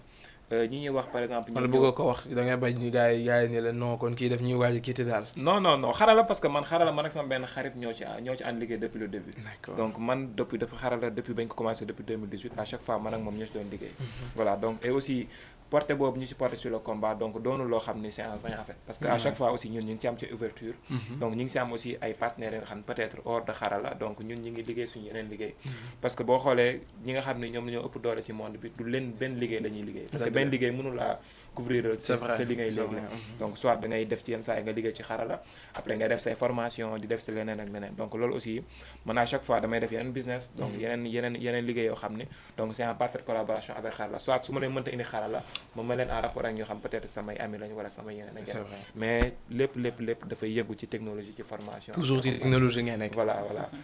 ñi ñuy wax par exemple. wala bëgg ko wax da ngay bañ ni gars yi ne la non kon kii def ñuy waaj a kiiti daal. non xarala parce que man xarala man ak sama benn xarit ñoo ci ànd liggéey depuis le début. D'accord. donc man depuis xarala depuis bañ ko commencé depuis 2018 à chaque fois man ak moom ñoo ci doon liggéey. voilà donc et aussi porté boobu ñu ci porté sur le combat donc doonul loo xam ni c'est en vain en fait. parce que à chaque fois aussi ñun ñu ngi ci am ci ouverture. donc ñu ngi ci am aussi ay partenaires yi nga xam ne peut-être hors de xarala donc ñun ñu ngi liggéey suñu yeneen liggéey. parce que boo xoolee ñi nga xam ne ñoom ñoo ëpp doole ci monde bi du leen benn liggéey la ñuy liggéey. parce que benn liggéey mënul laa couvrir sa liggéey léegi donc soit da ngay def ci yenn saa yi nga liggéey ci xarala après ngay def say formation di def si leneen ak leneen donc loolu aussi man à chaque fois damay def yeneen business donc yeneen liggéey yoo xam ne donc c'est en parfaite collaboration avec xarala soit su ma leen mënta indi xarala moom ma leen en rapport ak ñoo xam peut-être samay amis lañu wala samay yeneen ak yeneen mais lépp dafay yëngu ci technologie ci formation toujours ci technologie ngay nekk voilà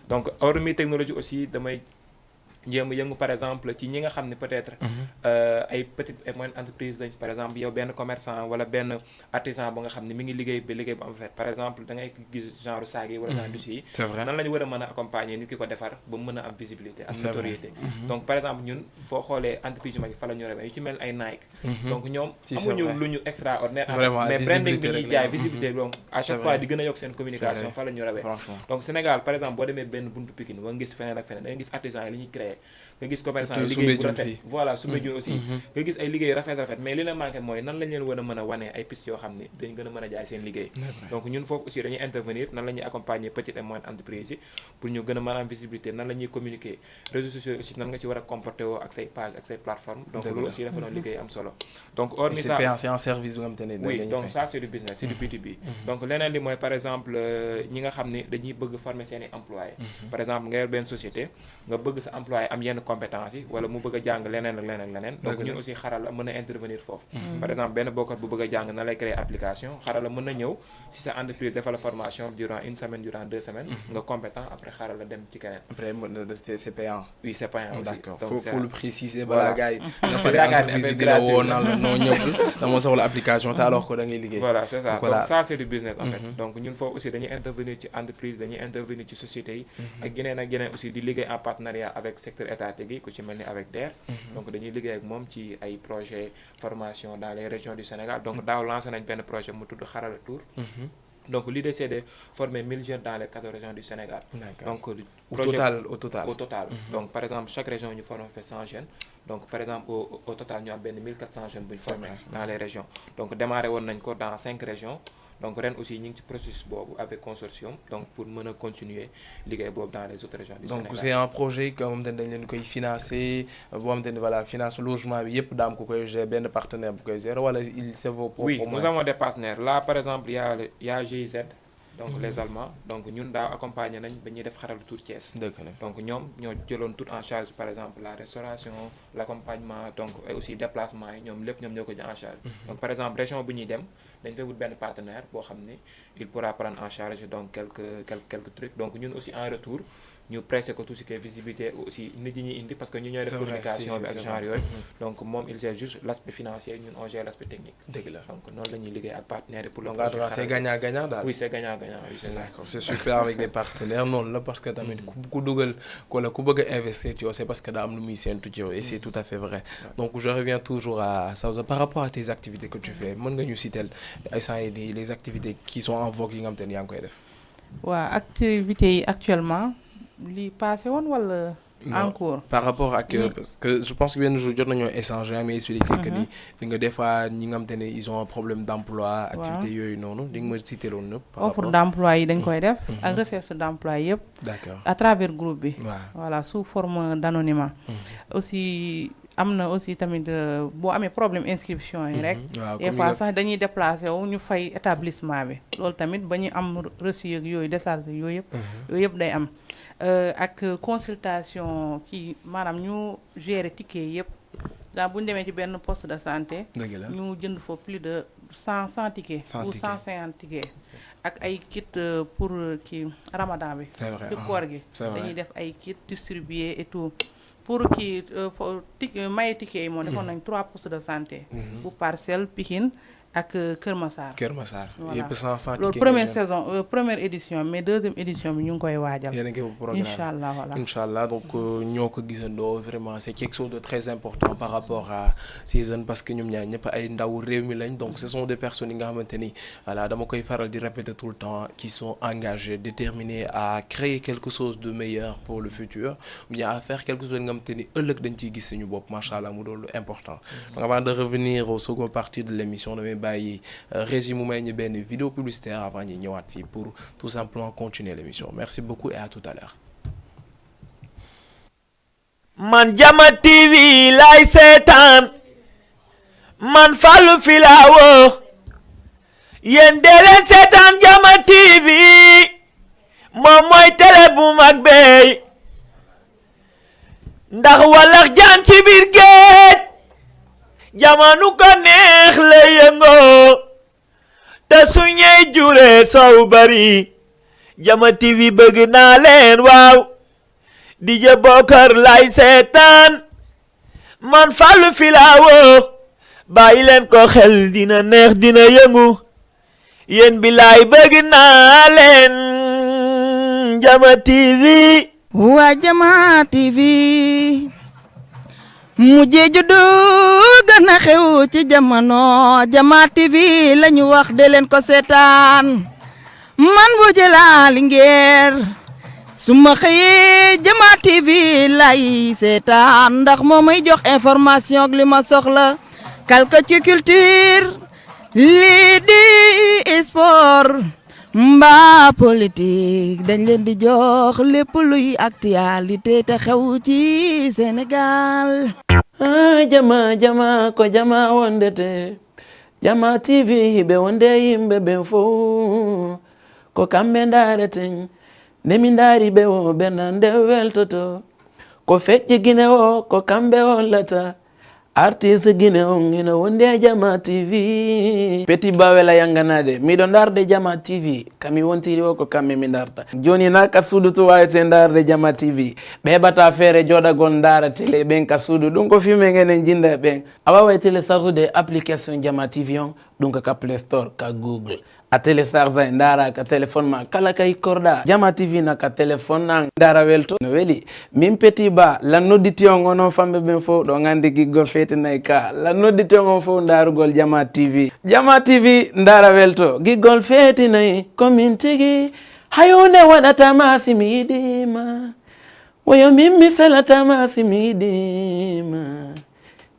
donc hormis technologie aussi damay jéem yëngu par exemple ci ñi nga xam ne peut-être ay petites et moyennes entreprises lañ par exemple yow benn commerçant wala benn artisan ba nga xam ne mi ngi liggéey bu am fait par exemple da ngay gis genre saag yi wala genre tissu yi nan la ñu war a mën a accompagner nit ki ko defar ba mu mën a am visibilité am notoriété donc par exemple ñun foo xoolee entreprise yu mag yi fa la ñu rebee yu ci mel ay Nike donc ñoom amuñu lu ñu extraordinaire mais branding bi ñuy jaay visibilité donc à chaque fois di gën a yokk seen communication fa la ñu rebee donc Sénégal par exemple boo demee benn buntu Pikine wa nga gis feneen ak feneen da nga gis artisan yi li ñuy créé nga gis commerçant yi liggéey bu rafet voilà Soumbédioune aussi nga gis ay liggéey rafet mais li la manqué mooy nan lañ leen war a mën a wanee ay pistes yoo xam ne dañ gën a mën a jaay seen liggéey donc ñun foofu aussi dañuy intervenir nan la ñuy accompagner petites et moyennes entreprises yi pour ñu gën a mën a am visibilité nan la ñuy communiquer réseaux sociaux aussi nan nga ci war a comporter woo ak say page ak say plateformes donc loolu aussi dafa doon liggéey am solo donc hormis ça c'est un service nga xam te ne oui donc ça c'est du business c'est du B2B donc leneen li mooy par exemple ñi nga xam ne dañuy bëgg former seen i employés par exemple nga yor benn société nga bëgg sa employé am yenn compétence yi wala mu bëgg a jàng leneen ak leneen donc ñun aussi xarala mën na intervenir foofu par exemple benn bokkat bu bëgg a jàng na lay créer application xarala mën na ñëw si sa entreprise defal la formation durant une semaine durant 2 semaines nga compétent après xarala dem ci keneen après c'est payant oui c'est payant aussi d'accord faut le préciser balaa gars yi nga pare entreprise yi di la woo naan la noo ñëw dama soxla application te alors que da ngay liggéey voilà c'est ça donc ça c'est du business en fait donc ñun foofu aussi dañuy intervenir ci entreprise dañuy intervenir ci sociétés yi ak yeneen aussi di liggéey en partenariat avec secteur étatique yi ku ci mel ni avec DER donc dañuy liggéey ak moom ci ay projet formation dans les régions du Sénégal donc daaw lancé nañ benn projet mu tudd Xarala Tour donc l'idée c'est de former 1000 jeunes dans les 14 régions du Sénégal donc au total donc par exemple chaque région ñu former fait 100 jeunes donc par exemple au total ñu am benn 1400 jeunes bu ñu formé dans les régions donc démarré woon nañ ko dans 5 régions donc ren aussi ñu ngi ci processus boobu avec consortium donc pour mën a continuer liggéey boobu dans les autres régions du Sénégal. donc c'est un projet que moom dañ leen koy financer boo xamante ni voilà finance logement bi yëpp daam ko koy gérer benn partenaire bu koy gérer wala c'est vos propres moyens? Oui, nous avons des partenaires. Là, par exemple, il y a GIZ, donc les Allemands. Donc, nous avons accompagné nous def xaral tour Thiès. Donc, nous avons tout en charge, par exemple, la restauration, l'accompagnement, donc, et aussi déplacement. Nous avons en charge. Donc, par exemple, région où nous sommes, nous avons un partenaire pour il pourra prendre en charge donc, quelques trucs. Donc, nous aussi en retour, ñu pressé ko tout ce qui est visibilité aussi nit ñi ñuy indi parce que ñu ñooy def communication bi ak genre yooyu donc moom il gère juste l'aspect financier ñun on gère l'aspect technique. dëgg la donc noonu la ñuy liggéey ak partenaires pour le donc c'est gagnant-gagnant daal. oui c'est gagnant-gagnant oui c'est ça. D'accord c'est super avec des partenaires noonu la parce que tamit ku dugal wala ku bëgg a investir ci yow c'est parce que daa am lu muy séntu ci yow et c'est tout à fait vrai. Donc je reviens toujours à Sawza par rapport à tes activités que tu fais mën nga ñu citer les activités qui sont en vogue yi nga xam te ne yaa ngi koy def. waaw activités yi actuellement li passé woon wala. en cours par rapport ak parce que je pense que benn jour jot nañoo échanger mais expliquer que ni li nga des fois ñi nga xam te ne ils ont un problème d'emploi. activité yooyu noonu di nga ma citer loolu nëpp. offre d'emploi yi dañ koy def. ak recherche d'emploi yëpp. D'accord à travers groupe bi. waaw voilà sous forme d'anonymat. aussi am na aussi tamit boo amee problème inscription yi rek. des fois sax dañuy déplacer wu ñu fay établissement bi. loolu tamit ba ñu am reçu yooyu décharge yooyu yëpp day am. ak consultation kii maanaam ñu gérer ticket yëpp daa bu ñu demee ci benn poste de santé. ñu jënd fa plus de 100 tickets. ou 150 tickets. ak ay kit pour kii Ramadan bi. c'est vrai ci koor gi. dañuy def ay kit distribuer et tout. pour kii maye ticket yi moom defoon nañ 3 postes de santé. bu Parcelles Pikine ak Kër Massar. yëpp 100 loolu première saison première édition mais deuxième édition bi ñu ngi koy waajal. yéen a ngi programme inchallah voilà. inchallah donc ñoo ko gisandoo vraiment c'est quelque chose de très important par rapport à ces jeunes parce que ñoom ñaar ñëpp ay ndaw réew mi lañ donc ce sont des personnes yi nga xamante ni voilà dama koy faral di répéter tout le temps qui sont engagées déterminées à créer quelque chose de meilleur pour le futur ou bien à faire quelque chose nga xamante ni ëllëg dañ ciy gis suñu bopp machallah mu doon lu important. donc avant de revenir au second partie de l'émission damay bàyyi régime mu may ñu benn vidéo publicitaire avant ñi ñëwaat fii pour tout simplement continuer l'émission merci beaucoup et à tout à l'heure. man Jama TV lay seetaan man Fallou Filawo yéen dee leen seetaan Jama TV moom mooy télé bu mag bey ndax walax jaan ci biir géej jamanu ko neex la yëngoo te suñey jure sow bari Jama TV bëgg naa leen waaw DJ Bokar lay seetaan man Fallou Filawo bàyyi leen ko xel dina neex dina yëngu yéen bi laay bëgg naa leen Jama TV waa Jama TV mujjee juddu gën a xew ci jamono Jama TV lañu wax de leen ko seetaan man bu jëlaa Linguère su ma xëyee Jama TV lay seetaan ndax moo may jox information ak li ma soxla quelque ci culture lii di sport mbaa politique dañ leen di jox lépp luy actualité te xew ci Sénégal. Jama ko Jama wondete Jama TV be wonde yimɓe ɓe fof ko kamɓe ndaareten ndemi ndaari ɓe o ɓernande weltoto ko feƴƴi Guinée o ko kamɓe hollata artiste Guinée on ina wonde Jama TV Petit Bawela yanganade miɗo darde Jama TV kami wontiri o ko kamɓe mi darta joni na ka suudu to wawete darde Jama TV ɓe heɓata feere joɗagol dara télé ɓen ka suudu ɗum ko filme ngenen jinda ɓen a wawa télécharge application Jama TV on ɗum ko ka Play Store ka Google a télécharge ndara ka téléphone ma kala kay korɗa Jama TV na ka téléphone na ndara welto no weeli min Petit Ba la nodditi on onon famɓe ɓen fof ɗo gandi giggol fetinayi ka la nodditi on fof ndarugol Jama TV ndara welto giggol fetinayi komin tigi hayunde waɗatama simi yiɗima woyo min mi salatama simi yiɗima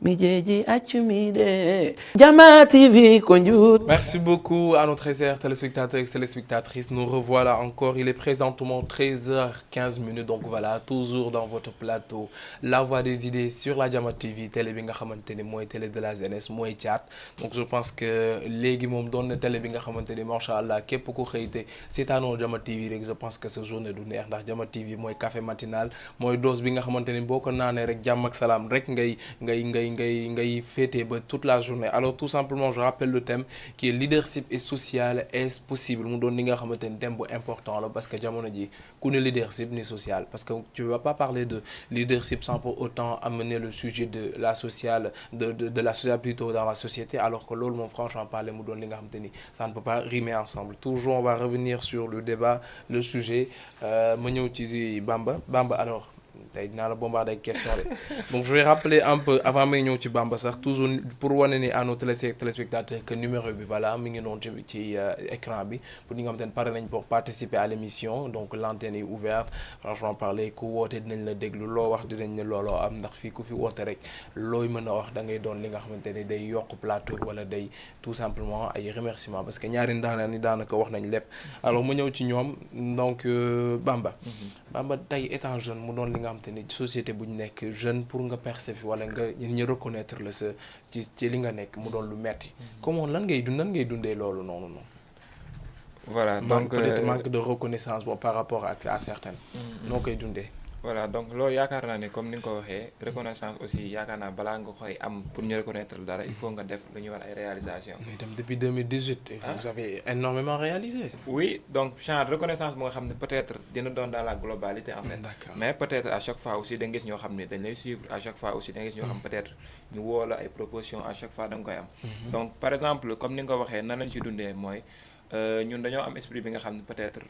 Mijeji achumide Jama TV konjut. Merci beaucoup à nos très chers téléspectateurs et téléspectatrices. Nous revoilà encore. Il est présentement 13h15. Donc voilà, toujours dans votre plateau. La voix des idées sur la Jama TV. Télé bi nga xamanteni moy télé de la jeunesse moy chat. Donc je pense que légui mom don na télé bi nga xamanteni machallah képp ku xeyté sétano Jama TV rek je pense que ce journée du neex ndax Jama TV moy café matinal moy dose bi nga xamanteni boko nané rek jàmm ak salam rek ngay fêter toute la journée. Alors tout simplement je rappelle le thème qui est leadership et social, est-ce possible mu doon li nga xamanteni thème bu important la parce que jamono ji ku ne leadership ni social parce que tu vas pas parler de leadership sans pour autant amener le sujet de la sociale de la sociale plutôt dans la société alors que loolu moom franchement parler mu doon li nga xamanteni ça ne peut pas rimer ensemble. Toujours on va revenir sur le débat, le sujet ma ñëw ci Bamba alors tey dinaa la bombarder ay question rek donc je vais rappeler un peu avant may ñëw ci Bamba sax toujours pour wane ni à nos téléspectateurs que numéro bi voilà mi ngi noonu ci écran bi pour ñi nga xamante ne pare nañ pour participer à l'émission donc l'antenne est ouverte franchement parler ku woote dinañ la déglu loo wax dinañ ne looloo am ndax fii ku fi woote rek looy mën a wax da ngay doon li nga xamante ne day yokk plateau wala day tout simplement ay remerciements parce que ñaari ndaanaan ni daanaka wax nañ lépp alors ma ñëw ci ñoom donc Bamba tey étant jeune mu doon li nga xamante ni société bu ñu nekk jeune pour nga percer fi wala nga ñu reconnaître la sa ci li nga nekk mu doon lu metti comment lan ngay dundee loolu noonu voilà donc peut-être manque de reconnaissance par rapport à certaines noo koy dundee voilà donc loolu yaakaar naa ne comme ni nga ko waxee reconnaissance aussi yaakaar naa balaa nga koy am pour ñu reconnaître dara il faut nga def lu ñuy war ay réalisation mais dem depuis 2018 vous avez énormément réalisé oui donc genre reconnaissance bu nga xam ne peut-être dina doon dans la globalité en fait mais peut-être à chaque fois aussi da nga gis ñoo xam ne dañ lay suivre à chaque fois aussi da nga gis ñoo xam peut-être ñu woo la ay propositions à chaque fois da nga koy am donc par exemple comme ni nga ko waxee nan lañ ci dundee mooy ñun dañoo am esprit bi nga xam ne peut-être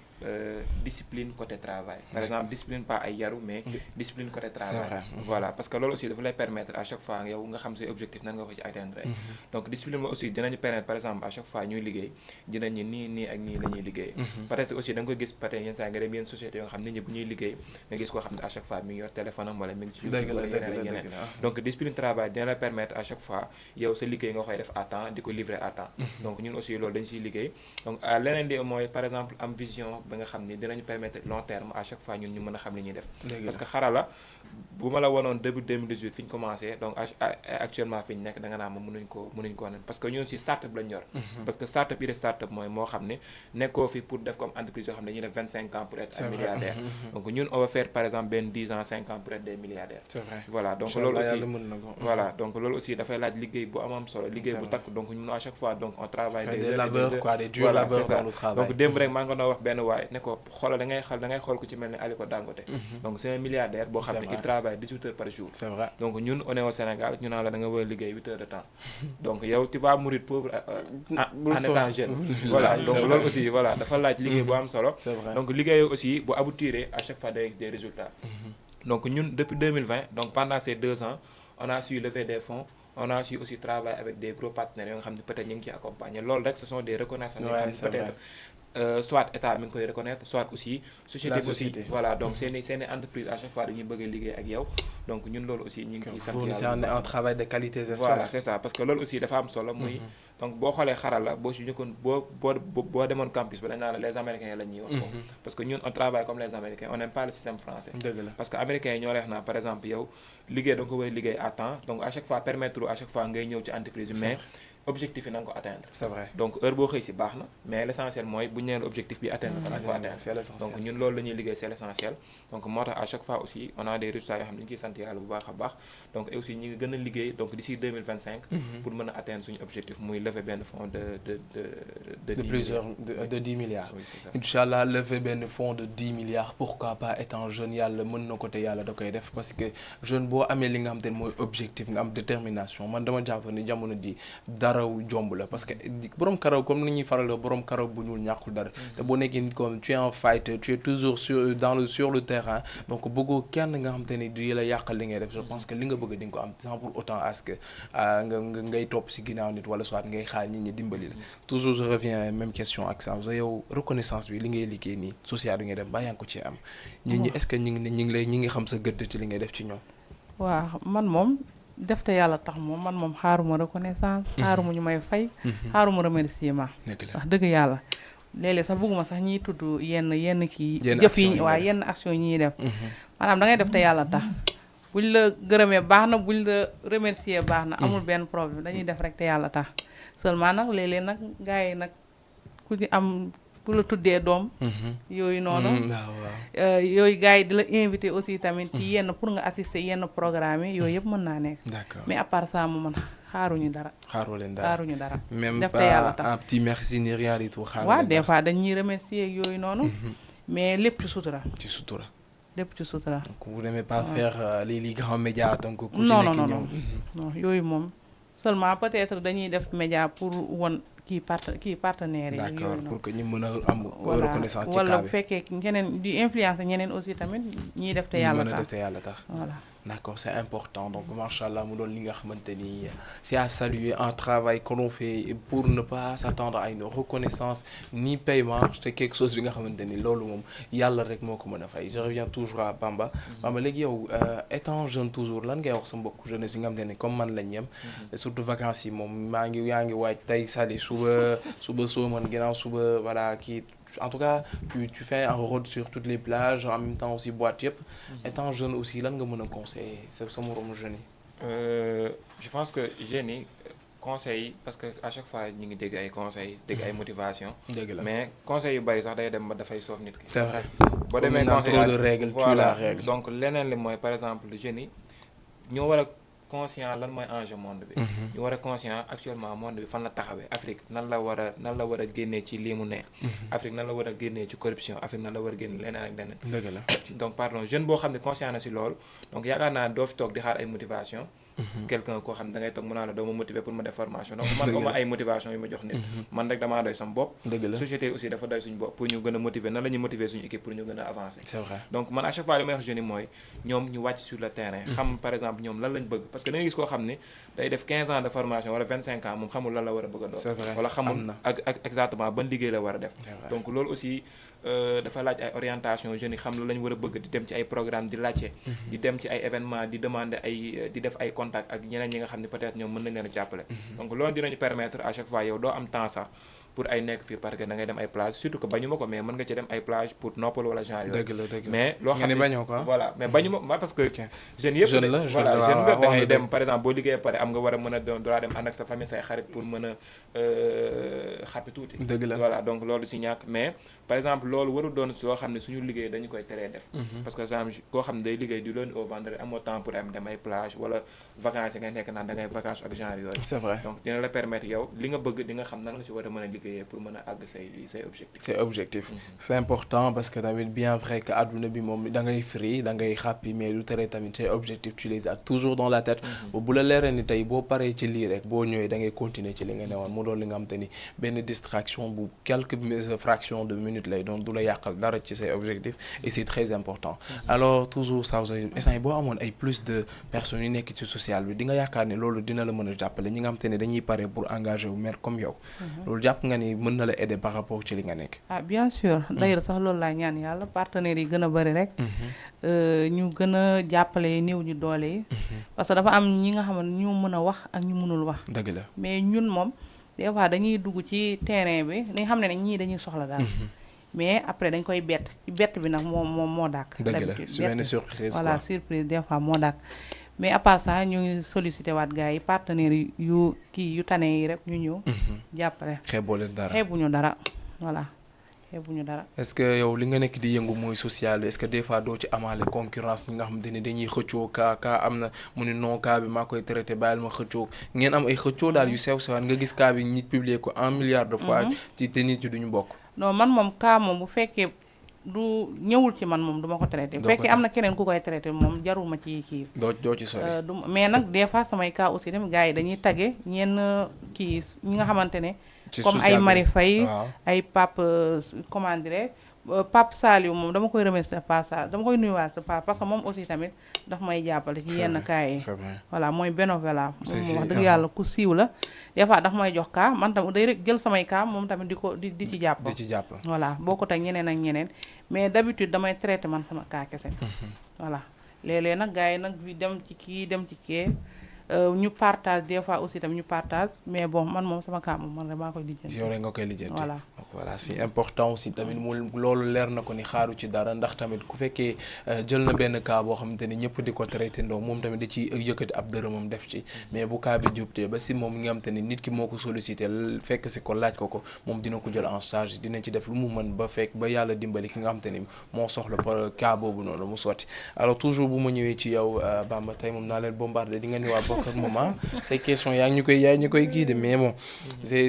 discipline côté travail par exemple discipline pas ay yaru mais discipline côté travail voilà parce que loolu aussi dafa lay permettre à chaque fois yow nga xam say objectif nan nga ko ci atteindre donc discipline aussi dinañu permettre par exemple à chaque fois ñuy liggéey dinañu nii ak nii la ñuy liggéey peut-être aussi da nga koy gis peut-être yenn saa nga dem yenn société yoo nga xam nit ñi bu ñuy liggéey nga gis koo xam ne à chaque fois mi ngi yor téléphone am wala mi ngi ci yeneen donc discipline travail dina la permettre à chaque fois yow sa liggéey nga koy def à temps di ko livrer à temps donc ñun aussi loolu dañ siy liggéey donc leneen li mooy par exemple am vision ba nga xam ni dinañu permettre long terme à chaque fois ñun ñu mën a xam li ñuy def parce que xarala bu ma la wonoon début 2018 fi ñu commencé donc actuellement fi ñu nekk da nga naa ma mënuñ ko nen parce que ñun si start-up lañ yor parce que start-up yi de start-up mooy moo xam ne nekkoo fi pour def comme entreprise yoo xam ne dañuy def 25 ans pour être un milliardaire donc ñun on va faire par exemple benn 10 ans 5 ans pour être des milliardaires voilà donc loolu aussi voilà donc loolu aussi dafay laaj liggéey bu am solo liggéey bu takk donc ñun à chaque fois donc on travaille des labeurs quoi des durs labeurs dans le travail donc démb rek maa ngi doon wax benn waay ne ko xoolal da ngay xool ku ci mel ne Aliko Dangote donc c'est un milliardaire boo xam ne il travaille 18 heures par jour c'est vrai donc ñun on est au Sénégal ñu naan la da nga war a liggéey 8 heures de temps donc yow tu vas mourir pauvre en étant jeune voilà donc loolu aussi voilà dafa laaj liggéey bu am solo donc liggéey aussi bu aboutir à chaque fois des résultats donc ñun depuis 2020 donc pendant ces 2 ans on a su lever des fonds on a su aussi travailler avec des gros partenaires yoo nga xam ne peut-être ñu ngi ciy accompagner loolu rek ce sont des reconnaissances yoo xam ne peut-être soit état mi ngi koy reconnaître soit aussi société aussi voilà donc seeni entreprise à chaque fois dañuy bëgg a liggéey ak yow donc ñun loolu aussi ñu ngi ciy sant yàlla un travail de qualité voilà c'est ça parce que loolu aussi dafa am solo muy donc boo xoolee xarala boo si njëkkoon boo demoon campus ba dañ naan les américains la ñuy wax foofu parce que ñun on travaille comme les américains on n'aime pas le système français parce que américains yi ñoo lay wax naa par exemple yow liggéey da nga ko war a liggéey à temps donc à chaque fois permettre à chaque fois ngay ñëw ci entreprise bi mais objectif yi na nga ko atteindre c'est vrai donc heure boo xëy si baax na mais l'essentiel mooy bu ñu nee objectif bi atteindre ko na nga ko atteindre donc ñun loolu la ñuy liggéey c'est l'essentiel donc moo tax à chaque fois aussi on a des résultats yoo xam ne ñu ciy sant yàlla bu baax a baax donc et aussi ñu ngi gën a liggéey donc d'ici 2025 pour mën a atteindre suñu objectif muy lever benn fonds de 10 milliards Inch'Allah lever benn fonds de 10 milliards pourquoi pas étant jeune yàlla mën na ko te yàlla da koy def parce que jeune boo amee li nga xam te ne mooy objectif nga am détermination man dama jàpp ni jamono ji dara jomb la parce que borom karaw comme ni ñuy faral borom karaw bu ñuul ñàkkul dara te boo nekkee nit comme tu es en fight tu es toujours sur le terrain donc bëggoo kenn nga xam te ne di la yàqal li ngay def je pense que li nga bëgg di nga ko am sans pour autant à ce que ngay topp si ginnaaw nit wala soit ngay xaar nit ñi dimbali la toujours je reviens même question ak ça yow reconnaissance bi li ngay liggéey nii social bi ngay dem ba yaa ngi ko ci am nit ñi est-ce que ñi ngi xam sa gëdd ci li ngay def ci ñoom waaw man moom def te yàlla tax moom man moom xaaruma reconnaissance xaaruma ñu may fay xaaruma remerciement wax dëgg yàlla léeg-léeg sax bëgguma sax ñiy tudd yenn kii jëf yi waaye yenn action yi ñuy def maanaam da ngay def te yàlla tax buñ la gërëmee baax na buñ la remercier baax na amul benn problème dañuy def rek te yàlla tax seulement nag léeg-léeg nag gars yi nag ku ci am ku la tuddee doom yooyu noonu yooyu gars yi di la invité aussi tamit ci yenn pour nga assister yenn programme yi yooyu yëpp mën naa nekk mais à part ça mu man xaaruñu dara xaaruñu dara même def te yàlla tax un petit merci ni rien du tout waaw des fois dañuy remercier ak yooyu noonu mais lépp ci sutura lépp ci sutura donc vous n'aimez pas faire les grands médias donc ku ci non nekk non ñëw non yooyu moom seulement peut-être dañuy def média pour won kii partenaires yi d'accord yooyu pour que ñu mën a am reconnaissance ci wala cas bu bi fekkee ñeneen di influence ñeneen aussi tamit ñiy def te yàlla mën a tax def te yàlla tax voilà d'accord c'est important donc machallah mu doon li nga xamante ni c'est à saluer un travail que l'on fait pour ne pas s'attendre à une reconnaissance ni paiement c'est quelque chose bi nga xamante ni loolu moom yàlla rek moo ko mën a fay je reviens toujours à Bamba léegi yow étant jeune toujours lan ngay wax sa mbokk jeunesse yi nga xamante ni comme man lañ yem surtout vacances yi moom yaa ngi waaj tey sali suba Somone ginnaaw suba voilà kii en tout cas tu fais un road sur toutes les plages en même temps aussi boîte yëpp étant jeune aussi lan nga mën a conseiller sa moromu jeunes yi je pense que jeunes yi conseils parce que à chaque fois ñu ngi dégg ay conseils dégg ay motivation dëgg la mais conseils yu bari sax day dem ba dafay soof nit ki c'est vrai boo demee conseil trop de règles tu la règle donc leneen li mooy par exemple jeunes yi ñoo war a conscient lan mooy enjeu monde bi ñu war a conscient actuellement monde bi fan la taxawee Afrique nan la war a génnee ci lii mu nekk Afrique nan la war a génnee ci corruption Afrique nan la war a génne leneen ak leneen dëgg la donc pardon jeune boo xam ne conscient na si loolu donc yaakaar naa doo fi toog di xaar ay motivation quelqu'un koo xam ne da ngay toog mu naa la doo ma motiver pour ma def formation donc man ko ma ay motivation yu ma jox nit man rek damaa doy sama bopp société aussi dafa doy suñu bopp pour ñu gën a motiver nan la ñuy motiver suñu équipe pour ñu gën a avancer c'est vrai donc man à chaque fois li may wax jeunes yi mooy ñoom ñu wàcc sur le terrain xam par exemple ñoom lan lañ bëgg parce que da ngay gis koo xam ne day def 15 ans de formation wala 25 ans moom xamul lan la war a bëgg a doon wala xamul ak exactement ban liggéey la war a def donc loolu aussi dafa laaj ay orientation jeunes yi xam la lañ war a bëgg di dem ci ay programme di laajte di dem ci ay événement di demander ay di def ay contact ak ñeneen ñi nga xam ne peut-être ñoom mën nañ leen a jàppale donc loolu dinañu permettre à chaque fois yow doo am temps sax pour ay nekk fii parce que da ngay dem ay plage surtout que bañu ma ko mais mën nga ci dem ay plage pour noppal wala genre yooyu mais loo xam ne voilà mais bañu ma parce que jeunes yëpp voilà jeune nga da ngay dem par exemple boo liggéeyee pare am nga war a mën a doolaa dem ànd ak sa famille say xarit pour mën a xappi tuuti voilà donc loolu si ñàkk mais par exemple loolu warul doon loo xam ne suñu liggéey dañu koy teree def parce que genre koo xam ne day liggéey du lundi au vendredi amoo temps pour am dem ay plage wala vacances yi ngay nekk naan da ngay vacances ak genre yooyu c'est vrai donc dina la permettre yow li nga bëgg di nga xam nan nga si war a mën a liggéeyee pour mën a àgg say objectif c'est objectif c'est important parce que tamit bien vrai que adduna bi moom da ngay free da ngay happy mais lu tere tamit say objectif tu les as toujours dans la tête bu la leeree ni tey boo paree ci lii rek boo ñëwee da ngay continuer ci li nga newoon mu doon li nga xam te ni benn distraction bu quelques fractions de minutes lay doon du la yàqal dara ci say objectifs et c'est très important alors toujours ça instant yi boo amoon ay plus de personnes yu nekk ci social bi di nga yaakaar ni loolu dina la mën a jàppale ñi nga xam te ne dañuy pare pour engager wu mel comme yow loolu jàpp nga ni mën na la aider par rapport ci li nga nekk bien sûr d'ailleurs sax loolu laa ñaan yàlla partenaires yi gën a bari rek ñu gën a jàppale néew ñu doole yi parce que dafa am ñi nga xam ne ñu mën a wax ak ñu mënul wax dëgg la mais ñun moom des fois dañuy dugg ci terrain bi dañ xam ne nag ñii dañuy soxla daal mais après dañ koy bett bi nag moo dàkk dëgg la su benn surprise voilà surprise des fois moo dàkk mais à part ça ñu ngi sollicité waat gars yi partenaires yu tane yi rek ñu ñëw jàppale xeebuñu dara voilà xeebuñu dara est-ce que yow li nga nekk di yëngu mooy social est-ce que des fois doo ci amaale concurrence ñi nga xamante ni dañuy xëccoo kaa am na mu ne non cas bi maa koy traité bàyyil ma xëccoo ngeen am ay xëccoo daal yu sew-sewaan nga gis cas bi ñi publier ko 1 milliard de fois ci te nit ñi duñu bokk non man moom cas moom bu fekkee du ñëwul ci man moom du ma ko traité bu fekkee am na keneen ku koy traité moom jarul ma ci kii doo ci sori mais nag des fois samay cas aussi tamit gars yi dañuy tagge ñenn kii ñi nga xamante ne comme ay Marie Faye ay Pape comment dirais Pape Saliou moom dama koy remercier dama koy nuyuwaat sa Pape parce que moom aussi tamit daf may jàppale ci yenn cas yi voilà mooy bénévolat moom wax dëgg yàlla ku siiw la des fois daf may jox cas man tamit day rek jël samay cas moom tamit di ci jàpp voilà bokkut ak ñeneen ak ñeneen mais d'habitude damay traité man sama cas kese voilà léeg-léeg nag gars yi nag dem ci kii ñu partage des fois aussi tamit ñu partage mais bon man moom sama cas moom man rek maa koy lijjanti. yow rek nga koy lijjanti. voilà donc voilà c'est important aussi tamit mu loolu leer na ko ni xaaru ci dara ndax tamit ku fekkee jël na benn cas boo xamante ni ñëpp di ko traité ndoo moom tamit da ci yëkkati ab dërëmam def ci mais bu cas bi jubtee ba si moom nga xamante ni nit ki moo ko sollicité fekk si ko laaj ko moom dina ko jël en charge dina ci def lu mu mën ba fekk ba yàlla dimbali ki nga xamante ni moo soxla cas boobu noonu mu sotti alors toujours bu ma ñëwee ci yow Bamba tey moom naa leen bombardé di nga ni waa bokk ak moment ces questions yaa ngi ñu koy guider mais bon c'est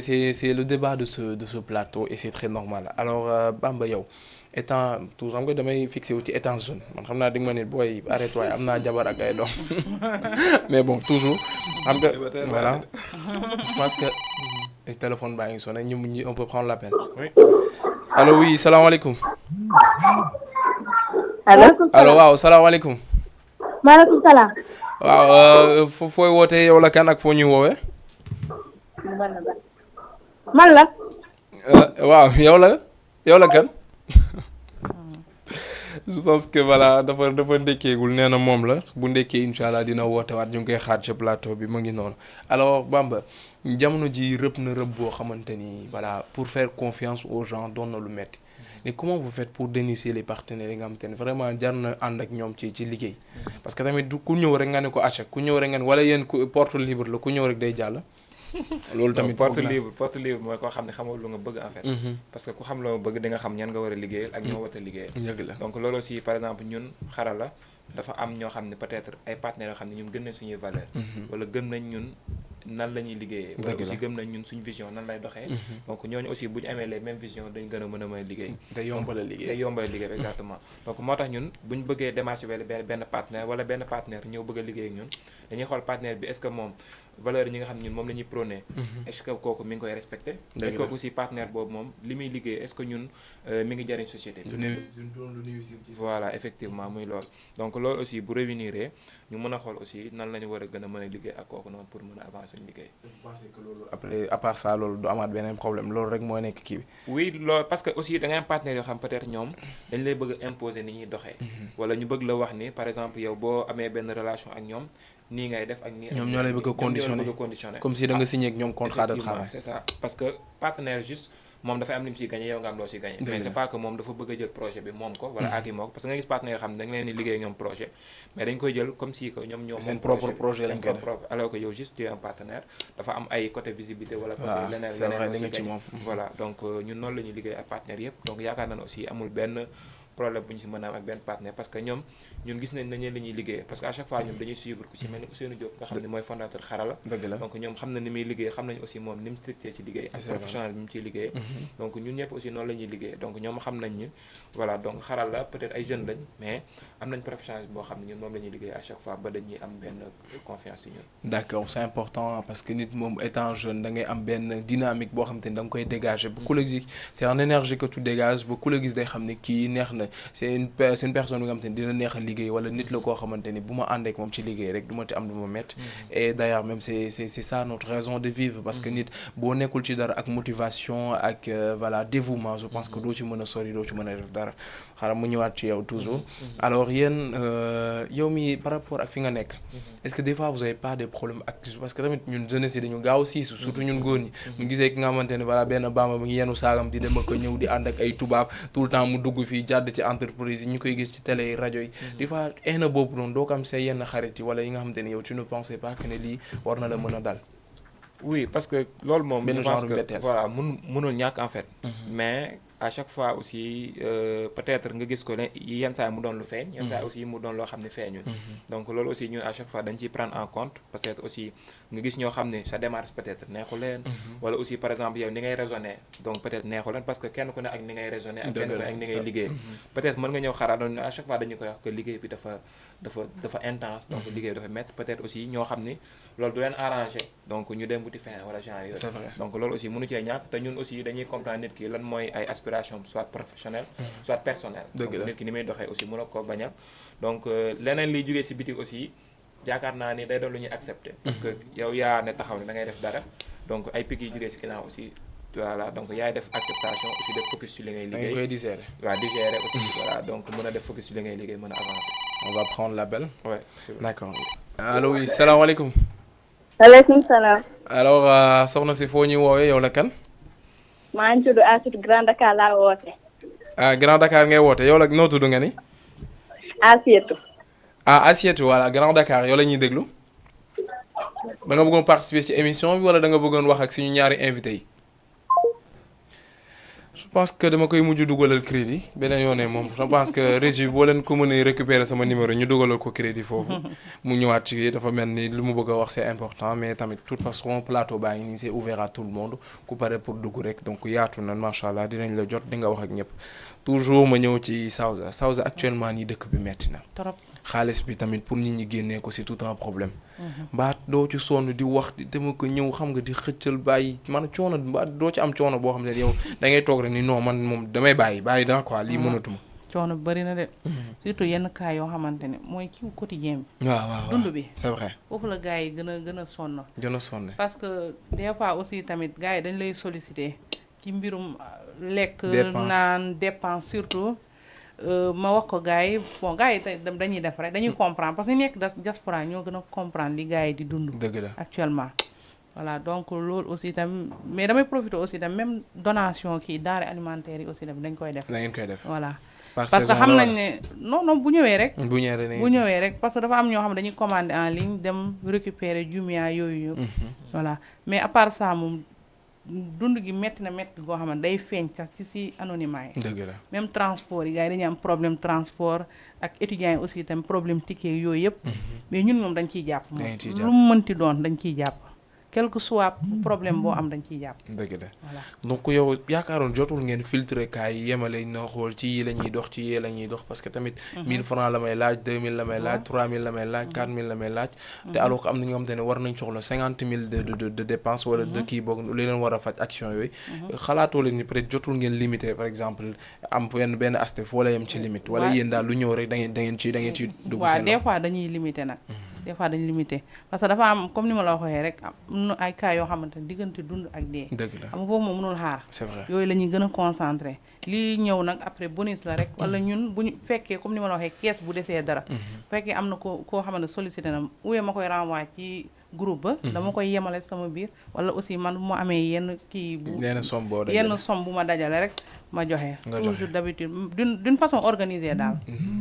le débat de ce plateau et c'est très normal alors Bamba yow étant toujours xam nga damay fixé wu ci étant jeune man xam naa di nga ma ne booy arrête waaye am naa jabar ak ay doom mais bon toujours xam nga voilà je pense que téléphone baa ngi sonné ñu on peut prendre l'appel. Oui. Allo oui salaamaaleykum. allo waaw salaamaaleykum. maaleykum salaam. waaw fooy wootee yow la kan ak foo ñuy woowee. man la. waaw yow la kan. je pense que voilà dafa ndekkeegul nee na moom la bu ndekkee incha allah dina woote waat ñu ngi koy xaar ci plateau bi mu ngi noonu alors Bamba jamono ji rëb na rëb boo xamante ni voilà pour faire confiance aux gens doon na lu metti mais comment vous faites pour dénicher les partenaires yi nga xamante ni vraiment jar na ànd ak ñoom ci liggéey parce que tamit du ku ñëw rek nga ne ko achat ku ñëw rek nga ne wala yéen porte libre la ku ñëw rek day jàll. loolu tamit porte libre mooy koo xam ne xamoo lu nga bëgg en fait. parce que ku xam loo bëgg di nga xam ñan nga war a liggéeyal ak ñoo war a liggéeyal. dëgg la donc loolu aussi par exemple ñun Xarala dafa am ñoo xam ne peut-être ay partenaires yoo xam ne ñun gëm nañ suñuy valeur wala gëm nañ ñun nan la ñuy liggéeyee. wala aussi gëm nañ ñun suñu vision nan lay doxee. donc ñooñu aussi bu ñu amee les mêmes visions dañ gën a mën a liggéey. day yombal a liggéey exactement. donc moo tax ñun bu ñu bëggee démarcher benn partenaire wala benn partenaire ñëw bëgg a liggéey ak ñun dañuy xool partenaire bi est-ce que moom valeur yi ñi nga xam ne ñun moom la ñuy prôné. est-ce que kooku mi ngi koy respecté. est-ce que aussi partenaire boobu moom li muy liggéey est-ce que ñun mi ngi jariñ société bi. voilà effectivement muy loolu. donc loolu aussi bu réunir ñu mën a xool aussi nan la ñu war a gën a mën a liggéey ak kooku noonu pour mën a avancer suñu liggéey. je pense que loolu après à part ça loolu du amaat beneen problème loolu rek moo nekk kii bi. oui loolu parce que aussi da ngay am partenaire yoo xam peut-être ñoom dañ lay bëgg a imposer ni ñuy doxee. wala ñu bëgg la wax ni par exemple yow boo amee benn relation ak ñoom nii ngay def ak nii. ñoom ñoo lay bëgg a conditionné comme si da nga signé ak ñoom contrat de travail. c'est ça parce que partenaire juste moom dafay am li mu ciy gagné yow nga am loo ciy gagné. mais c'est pas que moom dafa bëgg a jël projet bi moom ko. wala ak yi moo ko parce que nga gis partenaire yoo xam ne da nga leen di liggéey ak ñoom projet mais dañ koy jël comme si que ñoom ñoo. seen propre projet lañ koy def alors que yow juste tu es un partenaire dafa am ay côté visibilité wala. waaw parce que leneen di nga ci moom. voilà donc ñun noonu la ñuy liggéey ak partenaires yëpp donc yaakaar naa ne aussi amul benn problème bu ñu si mën a am ak benn partenaire parce que ñoom ñun gis nañ nañu li ñuy liggéey parce que à chaque fois ñoom dañuy suivre ku si mel ni Ousseynou Diop nga xam ne mooy fondateur Xarala. dëgg la donc ñoom xam na ni muy liggéey xam nañu aussi moom ni mu stricté ci liggéey ak professionnel bi mu ciy liggéey donc ñun ñëpp aussi noonu la ñuy liggéey donc ñoom xam nañ ni voilà donc Xarala peut-être ay jeunes lañ mais am nañ professionnel boo xam ne ñun moom la ñuy liggéey à chaque fois ba dañuy am benn confiance ci ñun. d'accord c'est important parce que nit moom étant jeune da ngay am benn dynamique boo xam te ni da nga koy dégager ba ku la gis c'est en énergie que tu dégages ba ku la gis day xam ne kii neex na c'est une personne bi nga xamante ni dina neex a liggéey wala nit la koo xamante ni bu ma ànd ak moom ci liggéey rek du ma ci am du ma métti et d'ailleurs même c'est ça notre raison de vivre parce que nit boo nekkul ci dara ak motivation ak voilà dévouement je pense que doo ci mën a sori doo ci mën a def dara xaaral mu ñëwaat ci yow toujours alors yéen yow mi par rapport ak fi nga nekk est-ce que des fois vous avez pas des problèmes ak parce que tamit ñun jeunesse yi dañu gaaw siisu surtout ñun góor ñi mu gisee ki nga xamante ne voilà benn Bamba mu ngi yenu saagam di dem ak ñëw di ànd ak ay tubaab tout le temps mu dugg fii jàdd ci entreprise yi ñu koy gis ci télé yi rajo yi des fois na boobu noonu doo ko am say yenn xarit yi wala yi nga xamante ne yow tu ne pensais pas que ne lii war na la mën a dal. oui parce que loolu moom benn je pense genre que mbetteel. voilà mënul ñàkk en fait mais à chaque fois aussi peut-être nga gis ko ne yenn saa yi mu doon lu feeñ yenn saa yi aussi mu doon loo xam ne feeñul donc loolu aussi ñun à chaque fois dañ ciy prendre en compte peut-être aussi nga gis ñoo xam ne sa démarche peut-être neexu leen wala aussi par exemple yow ni ngay raisonner donc peut-être neexu leen parce que kenn ku ne ak ni ngay raisonner ak kenn ku ne ak ni ngay liggéey peut-être mën nga ñëw xaraat doon à chaque fois dañu koy wax que liggéey bi dafa intense donc liggéey bi dafa métti peut-être aussi ñoo xam ni loolu du leen arranger donc ñu dem wuti feneen wala genre yooyu C'est vrai. donc loolu aussi mënu cee ñàkk te ñun aussi dañuy comprendre nit ki lan mooy ay aspirations soit professionnelles soit personnelles Dëgg donc la. nit ki ni muy doxee aussi mën a ko bañal donc leneen liy jógee si bitik aussi yaakaar naa ni day doon lu ñuy accepter parce que yow yaa ne taxaw ne da ngay def dara donc ay pic yi jógee si ginnaaw aussi voilà donc yaay def acceptation aussi def focus ci li ngay da nga liggéey koy digérer. waaw digérer aussi voilà donc mën a def focus ci li ngay liggéey mën a avancer on va prendre l'appel. ouais c'est vrai. D'accord. allo oui salaamaaleykum. waaleykum salaam. alors soxna si foo ñuy woowee yow la kan. maa ngi tudd Asiatou Grand Dakar laa woote. Grand Dakar ngay woote yow la noo tudd nga ni. Asiatou. Asiatou voilà Grand Dakar yow la ñuy déglu. da nga bëggoon participer ci émission bi wala da nga bëggoon wax ak suñu ñaari invité yi. je pense que dama koy mujj dugalal crédit beneen yoon moom je pense que régie boo leen ko mënee récupérer sama numéro ñu dugalal ko crédit foofu mu ñëwaat ci dafa mel ni lu mu bëgg a wax c'est important mais tamit de toute façon plateau baa ngi nii c'est ouvert à tout le monde ku pare pour dugg rek donc yaatu na macha allah dinañ la jot di nga wax ak ñëpp toujours ma ñëw ci Sawza actuellement nii dëkk bi metti na. trop xaalis bi tamit pour nit ñi génnee ko c'est tout un problème. mbaat doo ci sonn di wax di dama ko ñëw xam nga di xëccal bàyyi man coono mbaat doo ci am coono boo xam ne yow da ngay toog rek ni non man moom damay bàyyi daa quoi lii mënatuma. coono bëri na de. surtout yenn cas yoo xamante ne mooy kiw quotidien bi. waaw dund bi c'est vrai. foofu la gars yi gën a sonn. sonn. parce que des fois aussi tamit gars yi dañ lay solliciter ci mbirum lekk. naan dépense surtout. ma wax ko gars yi bon gars yi dañuy def rek dañuy comprendre parce que ñu nekk diaspora ñoo gën a comprendre li gars yi di dund. dëgg la actuellement. voilà donc loolu aussi tam mais damay profiter aussi tam même donation kii denrées alimentaires yi aussi tam dañ koy def. da ngeen koy def voilà. parce que xam nañ ne non bu ñëwee rek. bu ñëwee rek parce que dafa am ñoo xam ne dañuy commander en ligne dem récupérer Jumia yooyu yëpp. voilà mais à part ça moom. dund gi métti na métti goo xam ne day feeñ sax ci si anonymat yi. dëgg la même transport yi gars yi dañuy am problème transport ak étudiants yi aussi itam problème ticket yooyu yëpp. mais ñun moom dañ ciy jàpp. lu mu mënti doon dañ ciy jàpp. quel que soit problème boo am dañ ciy jàpp. dëgg la voilà donc yow yaakaaroon jotul ngeen filtrer kaay yi yemale na xool ci yi la ñuy dox ci yee la ñuy dox parce que tamit. 1000 francs la may laaj 2000 la may laaj 3000 la may laaj 4000 la may laaj. te alors que am na ñoo xamante ne war nañ soxla 50 000 de dépense wala de kii boog li leen war a faj action yooyu. xalaatoo leen ni peut-être jotul ngeen limiter par exemple am benn aspect foo la yem ci limite. wala yéen daal lu ñëw rek da ngeen ci dugg seen. waaw des fois dañuy limiter nag. des fois dañuy limité parce que dafa am comme ni ma la waxee rek am na ay cas yoo xamante ne diggante dund ak dee. dëgg la xam nga foofu moom mënul xaar. c'est vrai yooyu la ñuy gën a concentré lii ñëw nag après bonus la rek. wala ñun bu ñu fekkee comme ni ma la waxee kees bu desee dara. bu fekkee am na koo xamante ne sollicité na uwee ma koy renvoyer ci groupe ba. dama koy yemale sama biir wala aussi man bu ma amee yenn kii. yenn somme boo dajale yenn somme bu ma dajale rek ma joxe. toujours d'habitude d'une façon organisée daal.